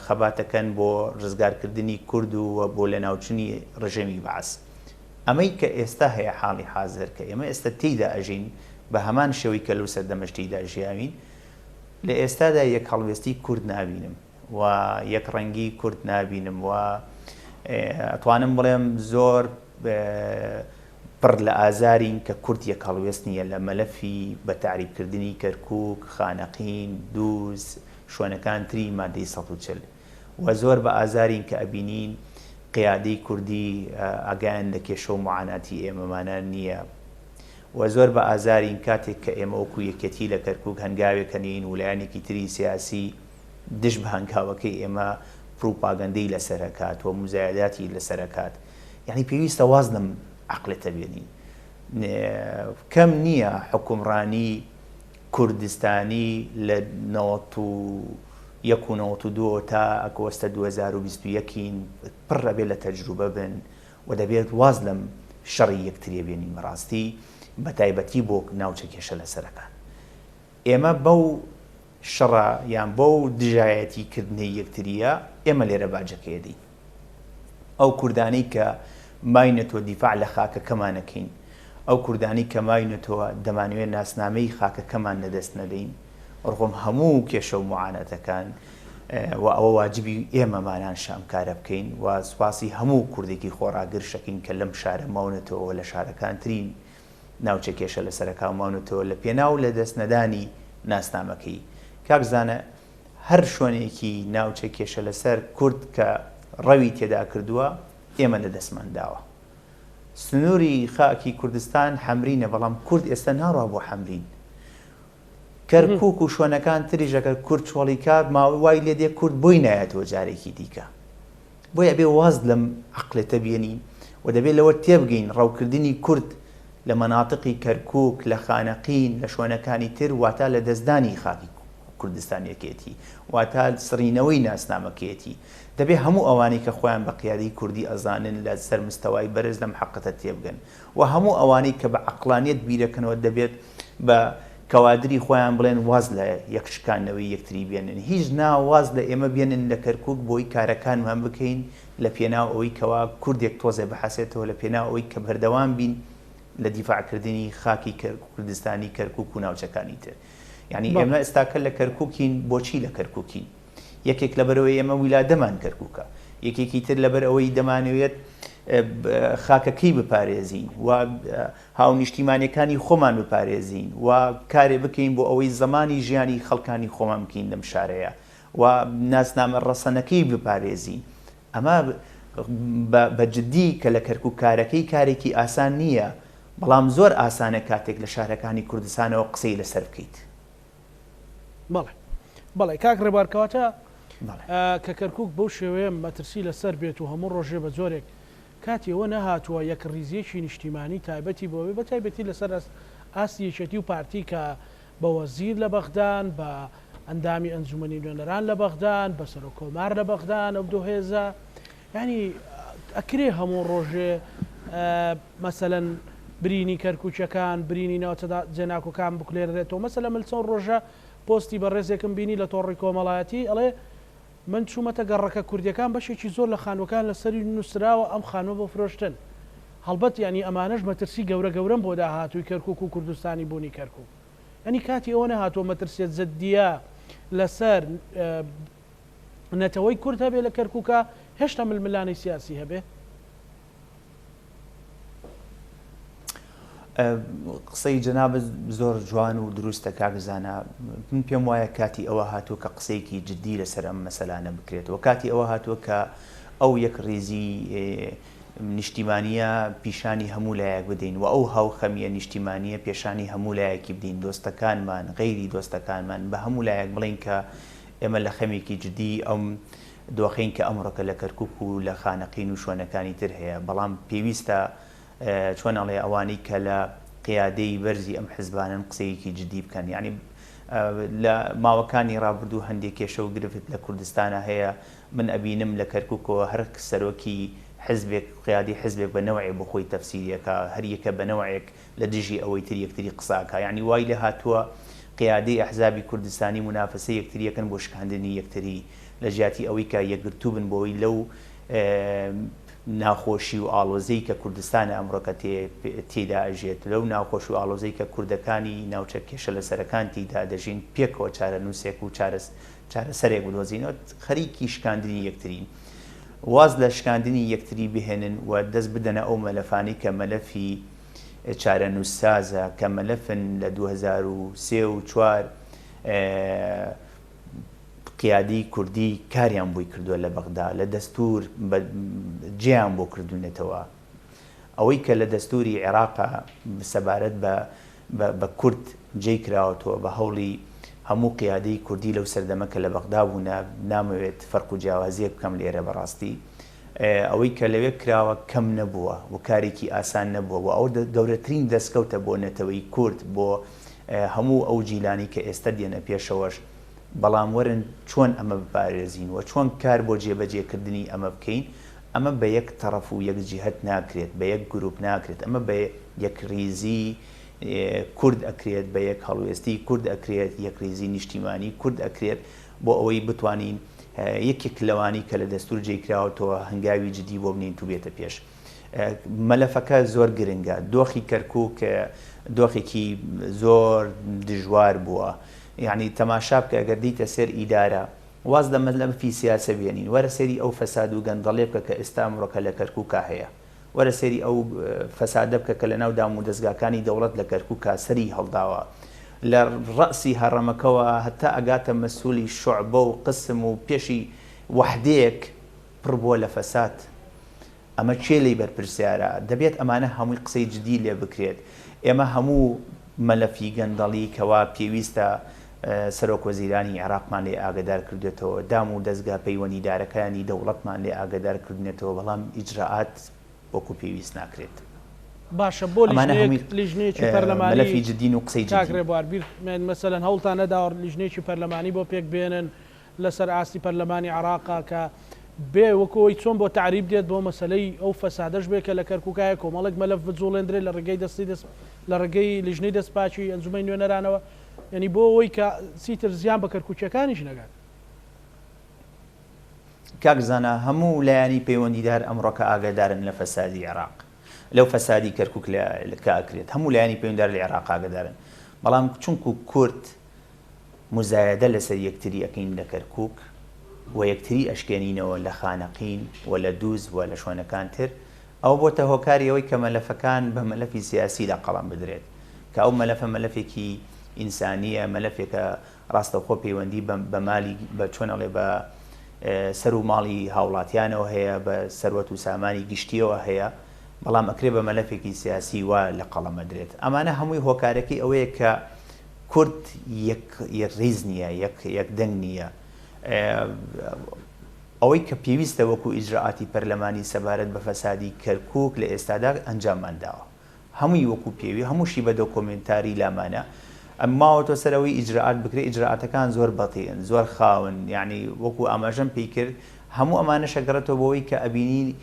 خەباتەکەن بۆ ڕزگارکردنی کورد و بۆ لەناوچنی ڕژێمی بەعس ئەمەی کە ئێستا هەیە حاڵی حازر کە ئێمە ئێستا تێیدا ئەژین بە هەمان شێوەی کە لەو سەردەمەش تێیدا ژیاوین لە ئێستادا یەک هەڵوێستی کورد نابینم و یەک ڕەنگی کورد نابینم و ئەتوانم بڵێم زۆر پڕ لە ئازارین کە کورد یەک هەڵوێست نییە لە مەلەفی بە تەعریبکردنی کەرکوک، خانەقین، دووز، شوێنەکان تری مادەی 140 و زۆر بە ئازارین کە ئەبینین قیادەی کوردی ئاگایان لە کێشە و معاناتی ئێمەمانە نییە. و زۆر بە ئازارین کاتێک کە ئێمە وەکو یەکێتی لە کەرکوک هەنگاوێک ئەنێین و لایەنێکی تری سیاسی دژ بە هەنگاوەکەی ئێمە پروپاگەندەی لەسەر ئەکات و موزایەداتی لەسەر ئەکات. یانی پێویستە واز لەم عەقلێتە بێنین. کەم نییە حوکمڕانی کوردستانی لە 91 و 92 تا ئەکۆستە 2021 پڕ ئەبێ لە تەجروبە بن و دەبێت واز لەم شەڕی یەکتریە بێنین بەڕاستی بەتایبەتی بۆ ناوچە کێشە لەسەرەکان. ئێمە بەو شەڕە یان بەو دژایەتی کردنەی یەکترییە ئێمە لێرە باجەکەی ئەدەین. ئەو کوردانەی کە ماینەتەوە دیفاع لە خاکەکەمان ئەکەین، ئەو کوردانەی کە ماینەتەوە دەمانەوێت ناسنامەی خاکەکەمان لەدەست نەدەین، ڕغم هەموو کێشە و موعاناتەکان و ئەوە واجبی ئێمەمانانشە ئەم کارە بکەین و سوپاسی هەموو کوردێکی خۆڕاگرش ئەکەین کە لەم شارە ماونەتەوە و لە شارەکانترین ناوچە کێشە لەسەرەکان ماونەتەوە لە پێناو لەدەست نەدانی ناسنامەکەی. کاک زانا هەر شوێنێکی ناوچە کێشە لەسەر کورد کە ڕەوی تێدا کردووە ئێمە لەدەستمان داوە. سنووری خاکی کوردستان حەمرینە بەڵام کورد ئێستا ناڕوا بۆ حەمرین. کەرکوک و شوێنەکان تریش ئەگەر کورد چۆڵی کا ماوەی وای لێ دێ کورد بۆی نایەتەوە جارێکی دیکە. بۆیە ئەبێ واز لەم عەقلێتە بێنین و دەبێ لەوە تێبگەین ڕەوکردنی کورد لە مەناتقی کەرکوک، لە خانەقین، لە شوێنەکانی تر واتا لە دەستدانی خاکی کوردستانیەکەیەتی، واتا سڕینەوەی ناسنامەکەیەتی. دەبێ هەموو ئەوانەی کە خۆیان بە قیادەی کوردی ئەزانن لە سەر مستەوای بەرز لەم حەقەتە تێبگەن و هەموو ئەوانەی کە بە عەقڵانیەت بیرەکەنەوە دەبێت بە کەوادری خۆیان بڵێن واز لە یەک شکاندنەوەی یەکتری بێنن هیچ نا واز لە ئێمە بێنن لە کەرکوک بۆی کارەکانمان بکەین لە پێناو ئەوەی کەوا کوردێک تۆزێ بحەسێتەوە لە پێناو ئەوەی کە بەردەوام بین لە دیفاع کردنی خاکی کوردستانی کەرکوک و ناوچەکانی تر یعنی ئێمە ئێستاکە لە کەرکوکین بۆچی لە کەرکوکین یەکێک لەبەرئەوەی ئێمە ویلادەمان کەرکوکە، یەکێکی تر لەبەر ئەوەی دەمانەوێت خاکەکەی بپارێزین و هاونیشتیمانەکانی خۆمان بپارێزین و کارێ بکەین بۆ ئەوەی زمانی ژیانی خەڵکانی خۆمان بکەین لەم شارەیە و ناسنامە ڕەسەنەکەی بپارێزین. ئەمە بە جدی کە لە کەرکوک کارەکەی کارێکی ئاسان نییە، بەڵام زۆر ئاسانە کاتێک لە شارەکانی کوردستانەوە قسەی لەسەر بکەیت. بەڵێ بەڵێ کاک ڕێبوار کەواتە کە کەرکک بەو شێوەیە مەترسی لەسەر بێت و هەموو ڕۆژێ بە جۆرێک کاتی ئەوە نەهاتووە یەک ڕیزیەکی نیشتیمانی تایبەتی بۆ بێ بە تایبەتی لەسەر ئاستی یەکێتی و پارتی کە بە وەزیر لە بەغدان بە ئەندامی ئەنجومەنی نوێنەران لە بەغدان بە سەرۆک کۆمار لە بەغدان ئەو دوو هێزە یانی ئەکرێ هەموو ڕۆژێ مەسەلەن برینی کەرکوکیەکان برینی ناوچە جێناکۆکان بکولێنرێتەوە مەسەلە من چەند ڕۆژە پۆستی بەڕێزێکم بینی لە تۆڕی کۆمەڵایەتی ئەڵێ من چوومەتە گەڕەکە کوردیەکان بەشێکی زۆر لە خانووەکان لەسەری نووسراوە ئەم خانووە بۆ فرۆشتن هەڵبەت یانی ئەمانەش مەترسی گەورە گەورەن بۆ داهاتووی کەرکوک و کوردستانی بوونی کەرکوک یانی کاتی ئەوە نەهاتووە مەترسیە جدیە لەسەر نەتەوەی کورد هەبێ لە کەرکوکا هێشتا ململانێی سیاسی هەبێ؟ قسەی جەنابت زۆر جوان و دروستە کاک زانا من پێم وایە کاتی ئەوە هاتووە کە قسەیەکی جدی لەسەر ئەم مەسەلانە بکرێتەوە کاتی ئەوە هاتووە کە ئەو یەک ڕیزی نیشتیمانیە پیشانی هەموو لایەک بدەین و ئەو هاوخەمیە نیشتیمانیە پێشانی هەموو لایەکی بدەین دۆستەکانمان غەیری دۆستەکانمان بە هەموو لایەک بڵێین کە ئێمە لە خەمێکی جدی ئەم دۆخەین کە ئەمڕۆکە لە کەرکوک و لە خانەقین و شوێنەکانی تر هەیە، بەڵام پێویستە چۆن ئەڵێ ئەوانەی کە لە قیادەی بەرزی ئەم حزبانەن قسەیەکی جدی بکەن یانی لە ماوەکانی ڕابردوو هەندێک کێشە و گرفت لە کوردستانە هەیە من ئەبینم لە کەرکوکەوە هەر سەرۆکی حزبێک قیادی حزبێک بە نەوعێ بۆ خۆی تەفسیریەکە هەریەکە بە نەوعێک لە دژی ئەوەی تر یەکتری قسە ئەکا یەعنی وای لێ هاتووە قیادەی ئەحزابی کوردستانی مونافەسەی یەکتری ئەکەن بۆ شکاندنی یەکتری لە جیاتی ئەوەی کە یەکگرتوو بن بۆی لەو ناخۆشی و ئاڵۆزەی کە کوردستانە ئەمڕۆکە تێیدا ئەژێت لەو ناخۆش و ئاڵۆزەی کە کوردەکانی ناوچە کێشە لەسەرەکان تێیدا دەژین پێکەوە چارەنووسێک و چارەسەرێک بدۆزینەوە خەریکی شکاندنی یەکترین واز لە شکاندنی یەکتری بهێنن و دەست بدەنە ئەو مەلەفانەی کە مەلەفی چارەنووسسازە کە مەلەفن لە 2003 و 4 قیادی کوردی کاریان بۆی کردووە لە بەغدا لە دەستور جێیان بۆ کردوونەتەوە. ئەوەی کە لە دەستووری عێراقا سەبارەت بە بە کورد جێی کراوەتەوە بە هەوڵی هەموو قیادەی کوردی لەو سەردەمە کە لە بەغدا بوونە، نامەوێت فەرق و جیاوازییەک بکەم لێرە بەڕاستی ئەوەی کە لەوێ کراوە کەم نەبووە و کارێکی ئاسان نەبووە و ئەوە گەورەترین دەستکەوتە بۆ نەتەوەی کورد بۆ هەموو ئەو جیلانەی کە ئێستە دێنە پێشەوەش، بەڵام وەرن چۆن ئەمە بپارێزین و چۆن کار بۆ جێبەجێکردنی ئەمە بکەین، ئەمە بە یەک تەڕەف و یەک جیهەت ناکرێت، بە یەک گروپ ناکرێت، ئەمە بە یەکڕیزی کورد ئەکرێت، بە یەک هەڵوێستی کورد ئەکرێت، یەکڕیزی نیشتیمانی کورد ئەکرێت بۆ ئەوەی بتوانین یەکێک لەوانەی کە لە دەستور جێی کراوەتەوە هەنگاوی جدی بۆ بنێین و بێتە پێش. مەلەفەکە زۆر گرنگە. دۆخی کەرکوک دۆخێکی زۆر دژوار بووە. یەعنی تەماشا بکە گەر دیتە سێر ئیدارە، واز لە مەلەفی سیاسە بێنین، وەرە سەیری ئەو فەساد و گەندەڵیە بکە کە ئێستا ئەمڕۆکە لە کەرکوکا هەیە. وەرە سەیری ئەو فەسادە بکە کە لەناو دامودەزگاکانی دەوڵەت لە کەرکوکا سەری هەڵداوە. لە ڕەئسی هەڕەمەکەوە هەتا ئەگاتە مەسولی شوعبە و قسم و پێشی وەحدەیەک پڕ بووە لە فەساد. ئەمە کێ لێی بەرپرسیارە؟ دەبێت ئەمانە هەمووی قسەی جدی لێ بکرێت. ئێمە هەموو مەلەفی گەندەڵی کەوا پێویستە سەرۆک وەزیرانی عێراقمان لێ ئاگەدار کردوێتەوە، دام و دەزگا پەیوەندیدارەکانی دەوڵەتمان لێ ئاگەدار کردونەتەوە، بەڵام ئیجرائات وەکو پێویست ناکرێت. باشە بۆ ئەمانە لیژنەیەک هەمووی لیژنەیەکی پەرلەمانی مەلەفی جدین و قسەی کاک جدین. ڕێبوار بیر مەسەلەن هەوڵتان نەداوە لیژنەیەکی پەرلەمانی بۆ پێک بێنن لەسەر ئاستی پەرلەمانی عێراقا کە بێ وەکو ئەوەی چۆن بۆ تەعریب دێت بۆ مەسەلەی ئەو فەسادەش بێ کە لە کەرکوک هەیە کۆمەڵێک مەلەف بجوڵێندرێت لە ڕێگەی دەستی دەست لە ڕێگەی لیژنەی دەستپاکی ئەنجومەنی نوێنەرانەوە یعنی بۆ ئەوەی کە چیتر زیان بە کەرکوکیەکانیش نەگات. کاک زانا هەموو لایەنی پەیوەندیدار ئەمڕۆکە ئاگادارن لە فەسادی عێراق لەو فەسادی کەرکوک لە کە ئەکرێت هەموو لایەنی پەیوەندار لە عێراق ئاگادارن بەڵام چونکو کورد موزایەدە لەسەر یەکتری ئەکەین لە کەرکوک و یەکتری ئەشکێنینەوە لە خانەقین و لە دوز و لە شوێنەکان تر، ئەوە بۆتە هۆکاری ئەوەی کە مەلەفەکان بە مەلەفی سیاسی لە قەڵەم بدرێت، کە ئەو مەلەفە مەلەفێکی ئینسانییە، مەلەفێکە ڕاستەوخۆ پەیوەندی بە بە مالی بە چۆن ئەڵێ بە سەر و ماڵی هاوڵاتیانەوە هەیە، بە سەروەت و سامانی گشتییەوە هەیە، بەڵام ئەکرێ بە مەلەفێکی سیاسی وا لە قەڵەم ئەدرێت. ئەمانە هەمووی هۆکارەکەی ئەوەیە کە کورد یەک ڕیز نییە، یەک یەک دەنگ نییە. ئەوەی کە پێویستە وەکو ئیجرائاتی پەرلەمانی سەبارەت بە فەسادی کەرکوک لە ئێستادا ئەنجاممان داوە. هەمووی وەکو پێوی، هەمووشی بە دۆکۆمێنتاری لامانە. ماوەتەوە سەر ئەوەی ئیجرائات بکرێ، ئیجرائاتەکان زۆر بەتیئن، زۆر خاون، یەعنی وەکو ئاماژەم پێی کرد، هەموو ئەمانەش ئەگەڕێتەوە بۆ ئەوەی کە ئەبینی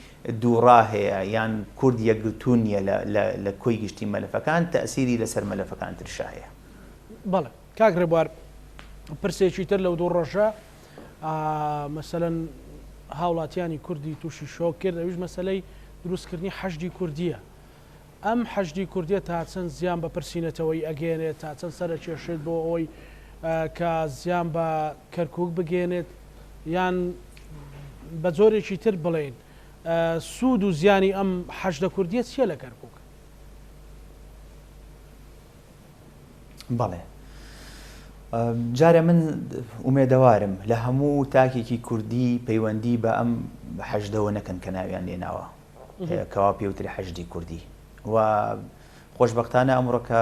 دووڕا هەیە یان کورد یەکگرتوو نییە لە لە لە کۆی گشتی مەلەفەکان تەئسیری لەسەر مەلەفەکان ترشا هەیە. بەڵێ کاک ڕێبوار پرسێکی تر لەو دوو ڕۆژە مەسەلەن هاوڵاتیانی کوردی تووشی شۆک کرد ئەویش مەسەلەی دروستکردنی حەشدی کوردیە ئەم حەشدی کوردیە تا چەند زیان بە پرسی نەتەوەیی ئەگەیەنێت تا چەند سەرەکێشێت بۆ ئەوەی کە زیان بە کەرکوک بگەیەنێت یان بە جۆرێکی تر بڵێین سوود و زیانی ئەم حەشدە کوردیە چیە لە کەرکوک؟ بەڵێ جارێ من ئومێدەوارم لە هەموو تاکێکی کوردی پەیوەندی بە ئەم حەشدەوە نەکەن کە ناویان لێناوە کەوا پێوتری حەشدی کوردی و خۆشببختانە ئەمڕۆکە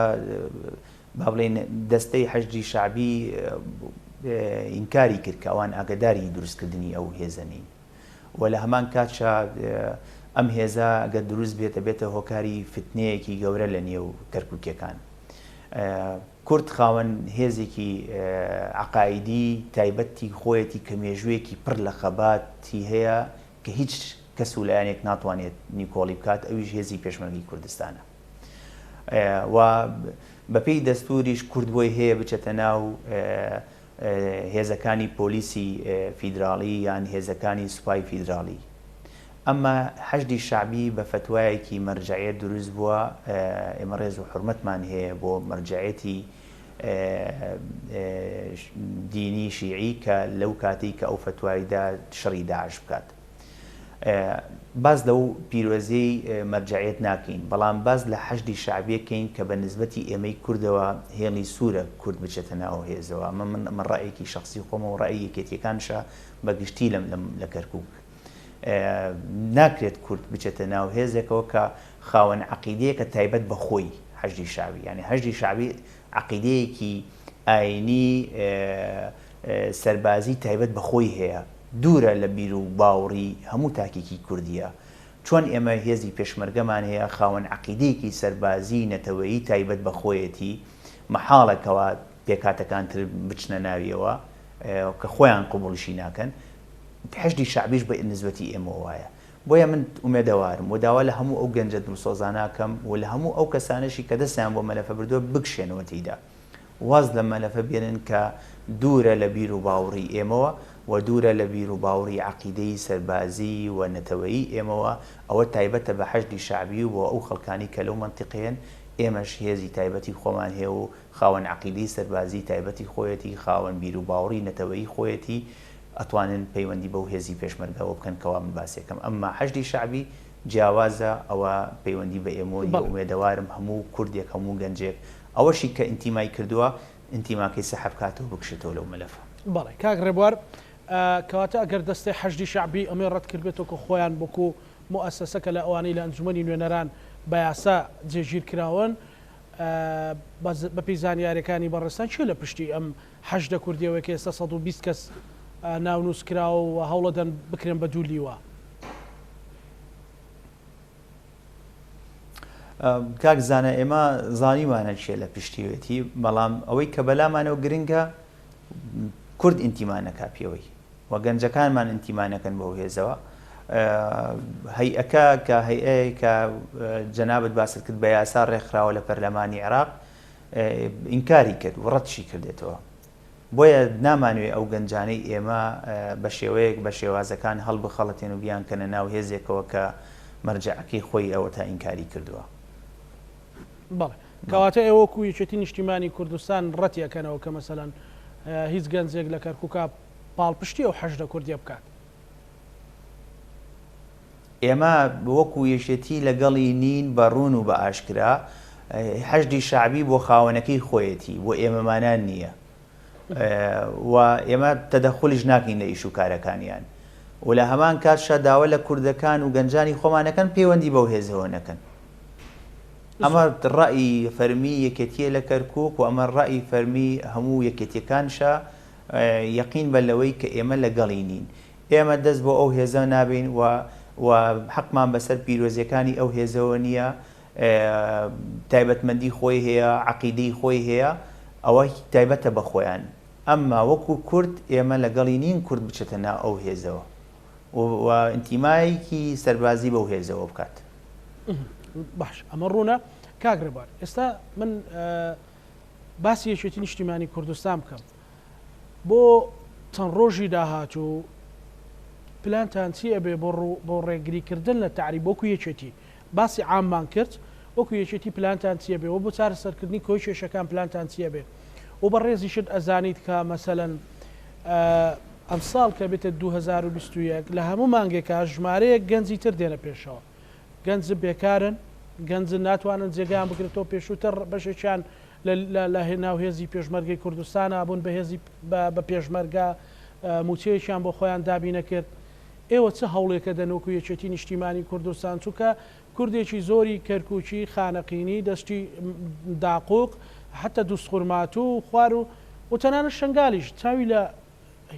با بڵێین دەستەی حەشدی شەعبی ئینکاری کرد کە ئەوان ئاگەداری دروستکردنی ئەو هێزە نین و لە هەمان کاتشا ئەم هێزە گەر دروست بێت ئەبێتە هۆکاری فتنەیەکی گەورە لە نێو کەرکوکیەکان. کورد خاوەن هێزێکی عەقائیدی تایبەتی خۆیەتی کە مێژوویەکی پڕ لە خەباتی هەیە کە هیچ کەس و لایەنێک ناتوانێت نیکۆڵی بکات ئەویش هێزی پێشمەرگەی کوردستانە. و بەپێی دەستوریش کورد بۆی هەیە بچێتە ناو هێزەکانی پۆلیسی فیدراڵی یان هێزەکانی سوپای فیدراڵی. ئەمما حەشدی شەعبی بە فەتوایەکی مەرجەعیەت دروست بووە، ئێمە ڕێز و حورمەتمان هەیە بۆ مەرجەعیەتی دینی شیعی کە لەو کاتەی کە ئەو فەتوای دا شەڕی داعش بکات. باس لەو پیرۆزیەی مەرجەعیەت ناکەین، بەڵام باس لە حەشدی شەعبیە کەین کە بە نسبەتی ئێمەی کوردەوە هێڵی سوورە کورد بچێتە ناو هێزەوە، ئەمە من ئەمە ڕەئێکی شەخسی خۆمە و ڕەئی یەکێتیەکانشە بە گشتی لەم لەم لە کەرکوک. ناکرێت کورد بچێتە ناو هێزێکەوە کە خاوەن عەقیدەیەکە تایبەت بە خۆی حەشدی شەعبی یانی حەشدی شەعبی عەقیدەیەکی ئاینی سەربازی تایبەت بە خۆی هەیە دوورە لە بیر و باوڕی هەموو تاکێکی کوردیە چۆن ئێمە هێزی پێشمەرگەمان هەیە خاوەن عەقیدەیەکی سەربازی نەتەوەیی تایبەت بە خۆیەتی مەحاڵە کەوا پێکهاتەکان تر بچنە ناویەوە کە خۆیان قبوڵیشی ناکەن حەشدی شەعبیش بە نسبەتی ئێمەوە وایە بۆیە من ئومێدەوارم و داوا لە هەموو ئەو گەنجە دڵسۆزانە ئەکەم و لە هەموو ئەو کەسانەشی کە دەستیان بۆ مەلەفە بردووە بکشێنەوە تێیدا واز لەم مەلەفە بێنن کە دوورە لە بیر و باوڕی ئێمەوە و دوورە لە بیر و باوڕی عەقیدەیی سەربازی و نەتەوەیی ئێمەوە، ئەوە تایبەتە بە حەشدی شەعبی و بۆ ئەو خەڵکانی کە لەو مەنتیقەیەن، ئێمەش هێزی تایبەتی خۆمان هەیە و خاوەن عەقیدەی سەربازی تایبەتی خۆیەتی، خاوەن بیر و باوڕی نەتەوەیی خۆیەتی، ئەتوانن پەیوەندی بەو هێزی پێشمەرگەوە بکەن کەوا من باسی ئەکەم، ئەمما حەشدی شەعبی جیاوازە، ئەوە پەیوەندی بە ئێمەوە نیە، ئومێدەوارم هەموو کوردێک، هەموو گەنجێک ئەوەشی کە ئینتیمای کردووە ئینتیماکەی سەحب کاتەوە بکشێتەوە لەو مەلەفە. بەڵێ کاک ڕێبوار، کەواتە ئەگەر دەستەی حەشدی شەعبی ئەمەی ڕەت کردبێتەوە کە خۆیان وەکو موئەسەسە کە لە ئەوانەی لە ئەنجومەنی نوێنەران بە یاسا جێگیر کراون، بەپێی زانیاریەکانی بەڕێزتان کێ لە پشتی ئەم حەشدە کوردیەوەیە کە ئێستا 120 کەس ناونووس کراوە و هەوڵەدەن بکرێن بە دوو لیوا؟ کاک زانا ئێمە زانیمانە کێ لە پشتیوێتی بەڵام ئەوەی کە بەلامانەوە گرنگە کورد ئینتیما نەکا پێوەی و گەنجەکانمان ئینتیما نەکەن بەو هێزەوە هەیئەکە کە هەیئەیە کە جەنابت باست کرد بە یاسا ڕێکخراوە لە پەرلەمانی عێراق ئینکاری کرد و ڕەتشی کردێتەوە بۆیە نامانوێ ئەو گەنجانەی ئێمە بە شێوەیەک بە شێوازەکان هەڵبخەڵەتێن و بیانکەنە ناو هێزێکەوە کە مەرجەعەکەی خۆی ئەوەتا ئینکاری کردووە. بەڵێ. کەواتە ئێوە وەکو یەکێتی نیشتیمانی کوردستان ڕەتی ئەکەنەوە کە مەسەلەن هیچ گەنجێک لە کەرکوکا پاڵپشتی ئەو حەشدە کوردیە بکات؟ ئێمە وەکو یەکێتی لەگەڵی نین بە ڕوون و بە ئاشکرا، حەشدی شەعبی بۆ خاوەنەکەی خۆیەتی، بۆ ئێمەمانان نییە و ئێمە تەدەخولیش ناکەین لە ئیش و کارەکانیان و لە هەمان کاتشا داوا لە کوردەکان و گەنجانی خۆمان ئەکەن پەیوەندی بەو هێزەوە نەکەن. ئەمە ڕەئی فەرمی یەکێتییە لە کەرکوک و ئەمە ڕەئی فەرمی هەموو یەکێتییەکانشە، یەقین بە لەوەی کە ئێمە لەگەڵی نین. ئێمە دەست بۆ ئەو هێزە نابەین و و حەقمان بەسەر پیرۆزیەکانی ئەو هێزەوە نییە، تایبەتمەندی خۆی هەیە، عەقیدەی خۆی هەیە، ئەوە تایبەتە بە خۆیان، ئەمما وەکو کورد ئێمە لەگەڵی نین کورد بچێتە ناو ئەو هێزەوە و ئینتیمایەکی سەربازی بەو هێزەوە بکات. باش ئەمە ڕوونە کاک ڕێبوار، ئێستا من باسی یەکێتی نیشتیمانی کوردستان بکەم، بۆ چەند ڕۆژی داهاتوو پلانتان چی ئەبێ بۆ بۆ ڕێگری کردن لە تەعریب وەکو یەکێتی باسی عاممان کرد وەکو یەکێتی پلانتان چی ئەبێ وە بۆ چارەسەرکردنی کۆی کێشەکان پلانتان چی ئەبێ و بەڕێزیشت ئەزانیت کە مەسەلەن ئەمساڵ کە بێتە 2021 لە هەموو مانگێکا ژمارەیەک گەنجی تر دێنە پێشەوە گەنج بێکارن گەنج ناتوانن جێگایان بگرێتەوە پێشووتر بەشێکیان لە ناو هێزی پێشمەرگەی کوردستانا بوون بە هێزی بە پێشمەرگە مووچەیەکیان بۆ خۆیان دابینەکرد. ئێوە چ هەوڵێکە دەن وەکو یەکێتی نیشتیمانی کوردستان چونکە کوردێکی زۆری کەرکوکی، خانەقینی، دەشتی داقوق، حەتە دوزخورماتوو و خوارو و تەنانەت شەنگالیش چاوی لە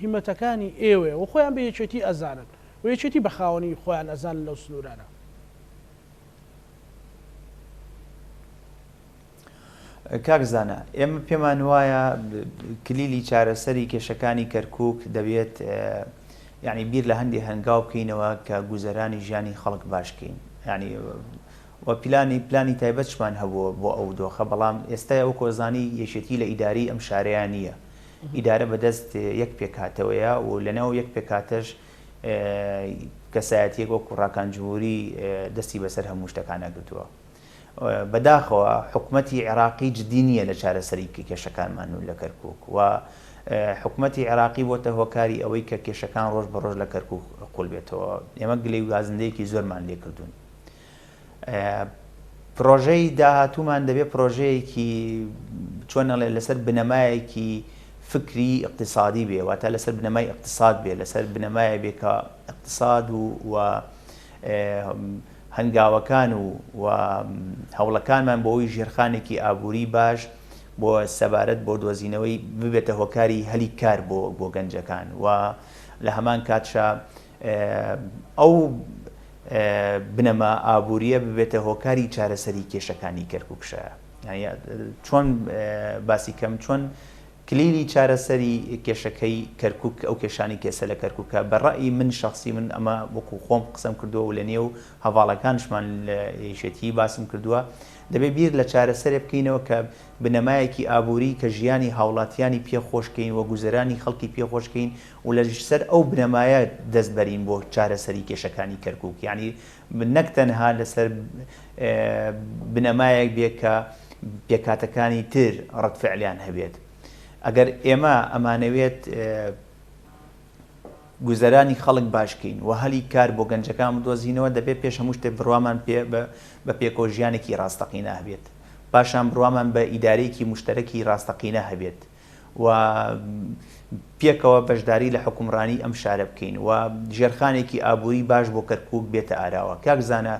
هیمەتەکانی ئێوەیە و خۆیان بە یەکێتی ئەزانن و یەکێتی بە خاوەنی خۆیان ئەزانن لەو سنوورانە. کاک زانا، ئێمە پێمان وایە کلیلی چارەسەری کێشەکانی کەرکووک دەبێت یعنی بیر لە هەندێ هەنگاو بکەینەوە کە گوزەرانی ژیانی خەڵک باش کەین یعنی و پلانی پلانی تایبەتشمان هەبووە بۆ ئەو دۆخە بەڵام ئێستا ئەو کۆزانی یەکێتی لە ئیداری ئەم شارەیان نییە ئیدارە بەدەست یەک پێکهاتەوەیە و لەناو یەک پێکهاتەش کەسایەتیەک وەکو ڕاکان جمهوری دەستی بەسەر هەموو شتەکانە گرتووە. بەداخەوە حکومەتی عێراقی جدی نییە لە چارەسەری کێشەکانمان و لە کەرکوک و حکومەتی عێراقی بۆتە هۆکاری ئەوەی کە کێشەکان ڕۆژ بە ڕۆژ لە کەرکوک قول بێتەوە ئێمە گلەی و گازندەیەکی زۆرمان لێکردوون پرۆژەی داهاتوومان دەبێت پرۆژەیەکی چۆن ئەڵێ لەسەر بنەمایەکی فکری ئیقتیسادی بێ، واتە لەسەر بنەمای ئیقتیساد بێ، لەسەر بنەمایە بێ کە ئیقتیساد و و هەنگاوەکان و و هەوڵەکانمان بۆ ئەوی ژێرخانێکی ئابووری باش بۆ سەبارەت بۆ دۆزینەوەی ببێتە هۆکاری هەلی کار بۆ بۆ گەنجەکان و لە هەمان کاتشا ئەو بنەما ئابووریە ببێتە هۆکاری چارەسەری کێشەکانی کەرکووکشە. چۆن باسی کەم چۆن کلیلی چارەسەری کێشەکەی کەرکوک ئەو کێشانی کێسە لە کەرکوکە بە ڕەئی من شخصی من ئەمە وەکو خۆم قسەم کردووە و لە نێو هەواڵەکانشمان لە یەکێتی باسم کردووە دەبێ بیر لە چارەسەرێ بکەینەوە کە بنەمایەکی ئابووری کە ژیانی هاوڵاتیانی پێ خۆشکەین و گوزەرانی خەڵکی پێ خۆشکەین و لە سەر ئەو بنەمایە دەست بەرین بۆ چارەسەری کێشەکانی کەرکوک یعنی نەک تەنها لەسەر بنەمایەک بێ کە پێکهاتەکانی تر ڕەد فعلیان هەبێت. ئەگەر ئێمە ئەمانەوێت گوزەرانی خەڵک باش کەین و هەلی کار بۆ گەنجەکان بدۆزینەوە دەبێت پێش هەموو شتێک بڕوامان پێ بە پێکەوە ژیانێکی ڕاستەقینە هەبێت. پاشان بڕوامان بە ئیدارەیەکی موشتەرەکی ڕاستەقینە هەبێت. و پێکەوە بەشداری لە حوکمڕانی ئەم شارە بکەین و ژێرخانێکی ئابووری باش بۆ کەرکووک بێتە ئاراوە. کاک زانا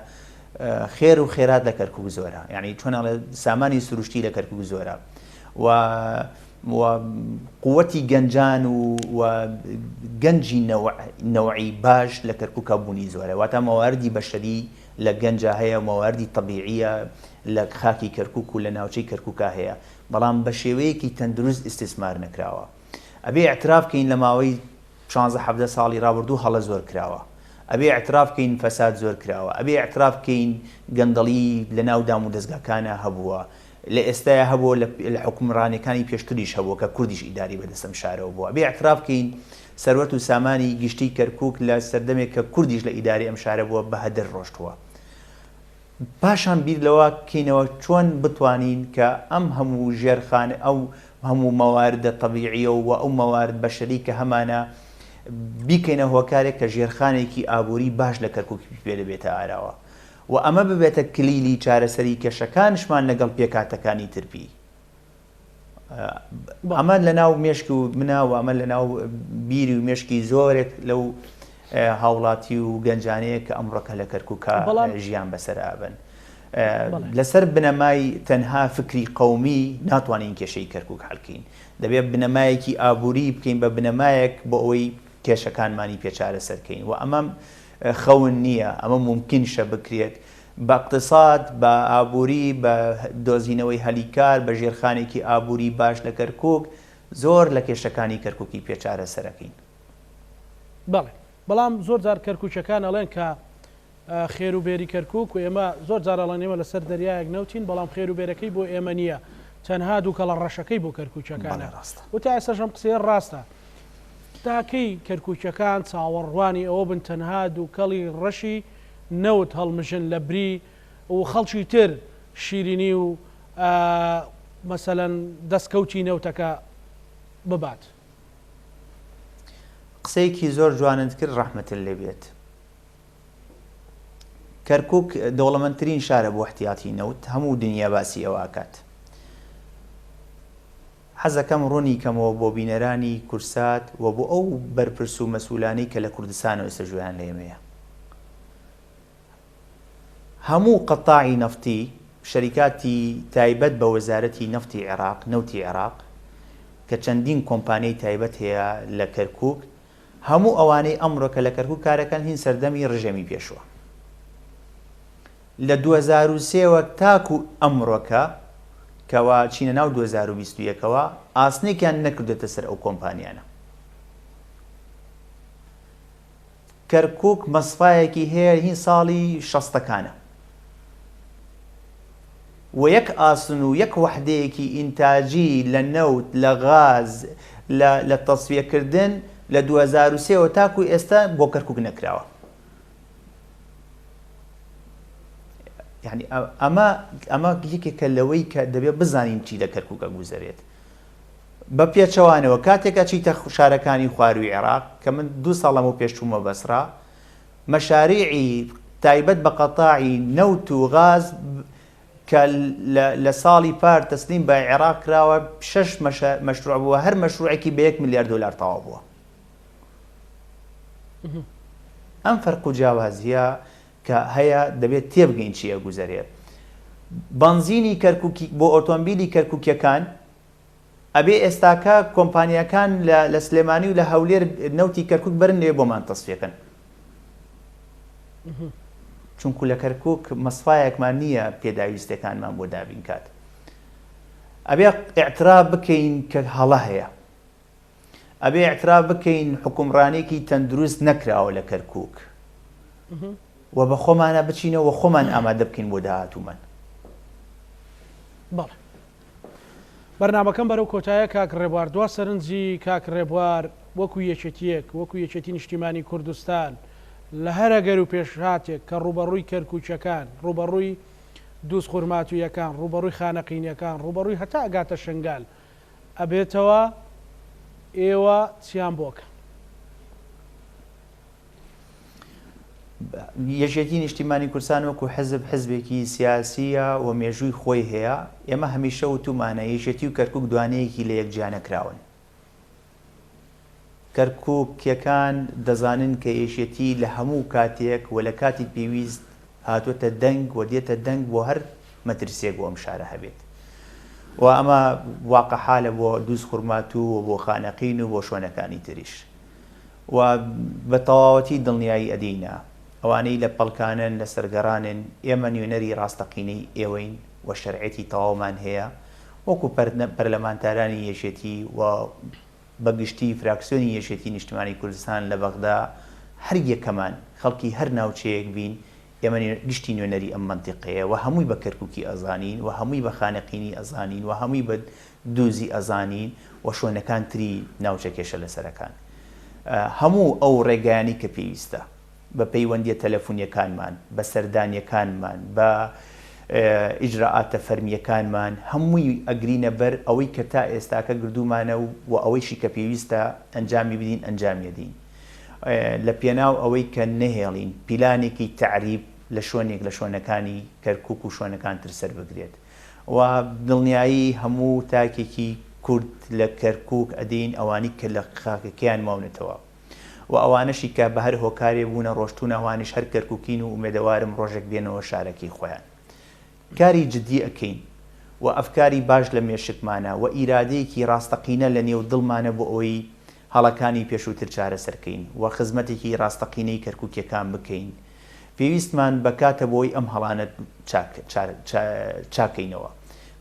خێر و خێرات لە کەرکووک زۆرە، یانی چۆن ئەڵێ سامانی سروشتی لە کەرکووک زۆرە و و قوتی گەنجان و و گەنجی نەوعی باش لە کەرکووکا بوونی زۆرە، واتە مەواردی بەشەری لە گەنجا هەیە، مەواردی تەبیعیە لە خاکی کەرکووک و لە ناوچەی کەرکووکا هەیە. بەڵام بە شێوەیەکی تەندروست ئیستیسمار نەکراوە. ئەبێ ئیعتراف کەین لە ماوەی شانزە حەڤدە ساڵی ڕابردوو هەڵە زۆر کراوە. ئەبێ ئیعتراف کەین فەساد زۆر کراوە. ئەبێ ئیعتراف کەین گەندەڵی لە ناو دامودەزگاکانا هەبووە. لە ئێستایا هەبووە لە حوکمڕانیەکانی پێشتریش هەبووە کە کوردیش ئیدارەی بە دەست ئەم شارەوە بووە. ئەبێ ئیعتراف کەین سەروەت و سامانی گشتی کەرکووک لە سەردەمێک کە کوردیش لە ئیدارەی ئەم شارە بووە بە هەدەر ڕۆشتووە. پاشان بیر لەوە بکەینەوە چۆن بتوانین کە ئەم هەموو ژێرخان ئەو هەموو مەواردە تەبیعیە و ئەو مەوارد بەشەری کە هەمانە بیکەینە هۆکارێک کە ژێرخانێکی ئابووری باش لە کەرکووک پێ دەبێتە ئاراوە و ئەمە ببێتە کلیلی چارەسەری کێشەکانشمان لەگەڵ پێکهاتەکانی تر پی ئەمە لە ناو مێشک و منە و ئەمە لە ناو بیری و مێشکی زۆرێک لەو هاوڵاتی و گەنجانەیە کە ئەمڕۆکە لە کەرکووکە ژیان بەسەر ئابن. لەسەر بنەمای تەنها فکری قومی ناتوانین کێشەی کەرکک حلکەین دەبێت بنەمایەکی ئابووری بکەین بە بنەمایەک بۆ ئەوەی کێشەکانمانی پێچارە سەرکەین و ئەمە خەون نییە ئەمە ممکنشە بکرێت بە اقتصاد، بە ئابووری، بە دۆزینەوەی هەلی کار، بە ژێرخانێکی ئابووری باش لە کەرکووک، زۆر لە کێشەکانی کەرکووکی پێ چارەسەرەکەین. بەڵێ. بەڵام زۆر جار کەرکووکیەکان ئەڵێن کە خێر و بێری کەرکووک و ئێمە زۆر جار ئەڵێن ئێمە لەسەر دەریایەک نەوتین بەڵام خێر و بێرەکەی بۆ ئێمە نییە تەنها دووکەڵە ڕەشەکەی بۆ کەرکووکیەکانە. بەڵێ ڕاستە. و تا ئێستاش ئەم قسەیە ڕاستە. تا کەی کەرکووکیەکان چاوەڕوانی ئەوە بن تەنها دووکەڵی ڕەشی نەوت هەڵمژن لە بری و خەڵکی تر شیرینی و مەسەلەن دەستکەوتی نەوتەکە ببات. قسەیەکی زۆر جوانت کرد ڕەحمەتت لێ بێت. کەرکوک دەوڵەمەندترین شارە بۆ احتیاتی نەوت هەموو دنیا باسی ئەوە ئەکات. حەزەکەم ڕوونی کەمەوە بۆ بینەرانی کورسات و بۆ ئەو بەرپرس و مەسئولانەی کە لە کوردستانەوە ئێستا گوێیان لە ئێمەیە. هەموو قەتاعی نەفتی، شەریکاتی تایبەت بە وەزارەتی نەفتی عێراق، نەوتی عێراق، کە چەندین کۆمپانیای تایبەت هەیە لە کەرکووک، هەموو ئەوانەی ئەمڕۆ کە لە کەرکووک کارەکەن هین سەردەمی ڕژێمی پێشووە. لە 2003 وە تاکو ئەمڕۆکە کەوا چینە ناو 2021 ەوە ئاسنێکیان نەکردۆتە سەر ئەو کۆمپانیانە. کەرکوک مەسفایەکی هەیە هین ساڵی شەستەکانە و یەک ئاسن و یەک وەحدەیەکی ئینتاجی لە نەوت لە غاز لە لە تەسفیەکردن لە 2003 وە تاکو ئێستا بۆ کەرکوک نەکراوە. یعنی ئەمە ئەمە یەکێکە لەوەی کە دەبێت بزانین چی لە کەرکوک ئەگوزەرێت بە پێچەوانەوە کاتێک ئەچیتە شارەکانی خواروی عێراق کە من دوو ساڵ لەمەو پێش چوومە بەسرا مەشاریعی تایبەت بە قەتاعی نەوت و غاز. کە لە ساڵی پار تەسلیم بە عێراق کراوە شەش مەشروع بووە هەر مەشروعێکی بە یەک ملیار دۆلار تەواو بووە. ئەم فەرق و جیاوازییە کە هەیە دەبێت تێبگەین چی ئەگوزەرێ. بەنزینی کەرکوکی بۆ ئۆتۆمبیلی کەرکوکیەکان ئەبێ ئێستاکە کۆمپانیاکان لە سلێمانی و لە هەولێر نەوتی کەرکوک بەرن لەوێ بۆمان تەسفیەکەن. چونکو لە کەرکوک مەسفایەکمان نییە پێداویستەکانمان بۆ دابین کات. ئەبێ ئیعتراف بکەین کە هەڵە هەیە. ئەبێ ئیعتراف بکەین حوکمڕانیەکی تەندروست نەکراوە لە کەرکوک و بە خۆمانە بچینەوە و خۆمان ئامادە بکەین بۆ داهاتوومان. بەڵێ. بەرنامەکەم بەرەو کۆتایە کاک ڕێبوار دوا سەرنجی کاک ڕێبوار وەکو یەکێتیەک وەکو یەکێتی نیشتیمانی کوردستان لە هەر ئەگەر و پێشهاتێک کە ڕووبەڕووی کەرکوکیەکان ڕووبەڕووی دووزخورماتوویەکان ڕووبەڕووی خانەقینیەکان ڕووبەڕووی هەتا ئەگاتە شنگال ئەبێتەوە ئێوە چیان بۆ ئەکەن؟ یەکێتی نیشتیمانی کوردستان وەکو حزب حزبێکی سیاسیە و مێژووی خۆی هەیە، ئێمە هەمیشە وتومانە یەکێتی و کەرکوک دوانەیەکی لە یەک جیانەکراون. کەرکوکیەکان دەزانن کە یەکێتی لە هەموو کاتێک و لە کاتی پێویست هاتووەتە دەنگ و دێتە دەنگ بۆ هەر مەترسیەک بۆ ئەم شارە هەبێت و ئەمە واقع حالە بۆ دووزخورماتوو و بۆ خانەقین و بۆ شوێنەکانی تریش و بە تەواوەتی دڵنیایی ئەدەینە ئەوانەی لە پەڵکانن لە سەرگەڕانن ئێمە نوێنەری ڕاستەقینەی ئێوەین و شەرعیەتی تەواومان هەیە وەکو پەرلەمانتارانی یەکێتی و بە گشتی فراکسیۆنی یەکێتی نیشتمانی کوردستان لە بەغدا هەر یەکەمان خەڵکی هەر ناوچەیەک بین ئێمە گشتی نوێنەری ئەم مەنتیقەیە و هەمووی بە کەرکوکی ئەزانین و هەمووی بە خانەقینی ئەزانین و هەمووی بە دوزی ئەزانین و شوێنەکان تری ناوچە کێشە لەسەرەکان هەموو ئەو ڕێگایانەی کە پێویستە بە پەیوەندیە تەلەفونیەکانمان، بە سەردانیەکانمان، بە ئیجرائاتە فەرمیەکانمان هەمووی ئەگرینە بەر ئەوەی کە تا ئێستاکە گردوومانە و ئەوەیشی کە پێویستە ئەنجامی بدین ئەنجامی ئەدەین لە پێناو ئەوەی کە نەهێڵین پیلانێکی تەعریب لە شوێنێک لە شوێنەکانی کەرکوک و شوێنەکان تر سەر بگرێت و دڵنیایی هەموو تاکێکی کورد لە کەرکوک ئەدەین ئەوانی کە لە خاکەکەیان ماونەتەوە. و ئەوانەشی کە بە هەر هۆکارێ بوونە ڕۆشتوون ئەوانیش هەر کەرکوکین و ئومێدەوارم ڕۆژێک بێنەوە شارەکەی خۆیان. کاری جدی ئەکەین و ئەفکاری باش لە مێشکمانە و ئیرادەیەکی ڕاستەقینە لە نێو دڵمانە بۆ ئەوەی هەڵەکانی پێشووتر چارەسەر کەین و خزمەتێکی ڕاستەقینەی کەرکوکیەکان بکەین. پێویستمان بە کاتە بۆی ئەم هەڵانە چاکەینەوە.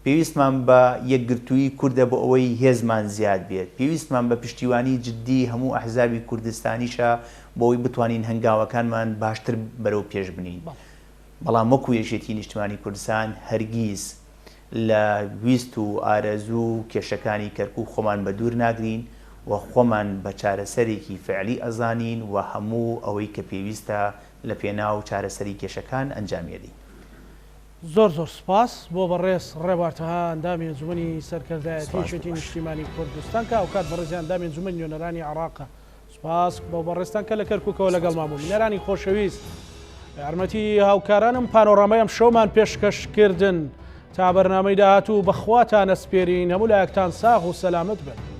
پێویستمان بە یەکگرتوویی کوردە بۆ ئەوەی هێزمان زیاد بێت. پێویستمان بە پشتیوانی جدی هەموو ئەحزابی کوردستانیشە بۆ ئەوەی بتوانین هەنگاوەکانمان باشتر بەرەو پێش بنێین. بەڵام وەکو یەکێتی نیشتمانی کوردستان هەرگیز لە ویست و ئارەزوو و کێشەکانی کەرکوک خۆمان بە دوور ناگرین و خۆمان بە چارەسەرێکی فعلی ئەزانین و هەموو ئەوەی کە پێویستە لە پێناو چارەسەری کێشەکان ئەنجامی ئەدەین. زۆر زۆر سوپاس بۆ بەڕێز ڕێبوار تەها ئەندامی ئەنجومەنی سەرکردایەتی سوپاس یەکێتی بۆ باش. نیشتیمانی کوردستان کە ئەوکات بەڕێزیان ئەندامی ئەنجومەنی نوێنەرانی عێڕاقە سوپاس بۆ بەڕێزتان کە لە کەرکوکەوە سوپاس لەگەڵمان بۆ بوون باش. بینەرانی خۆشەویست بە یارمەتی هاوکارانم پانۆرامای ئەمشەومان پێشکەش کردن تا بەرنامەی داهاتوو بە خواتان ئەسپێرین هەموو لایەکتان ساغ و سەلامەت بن.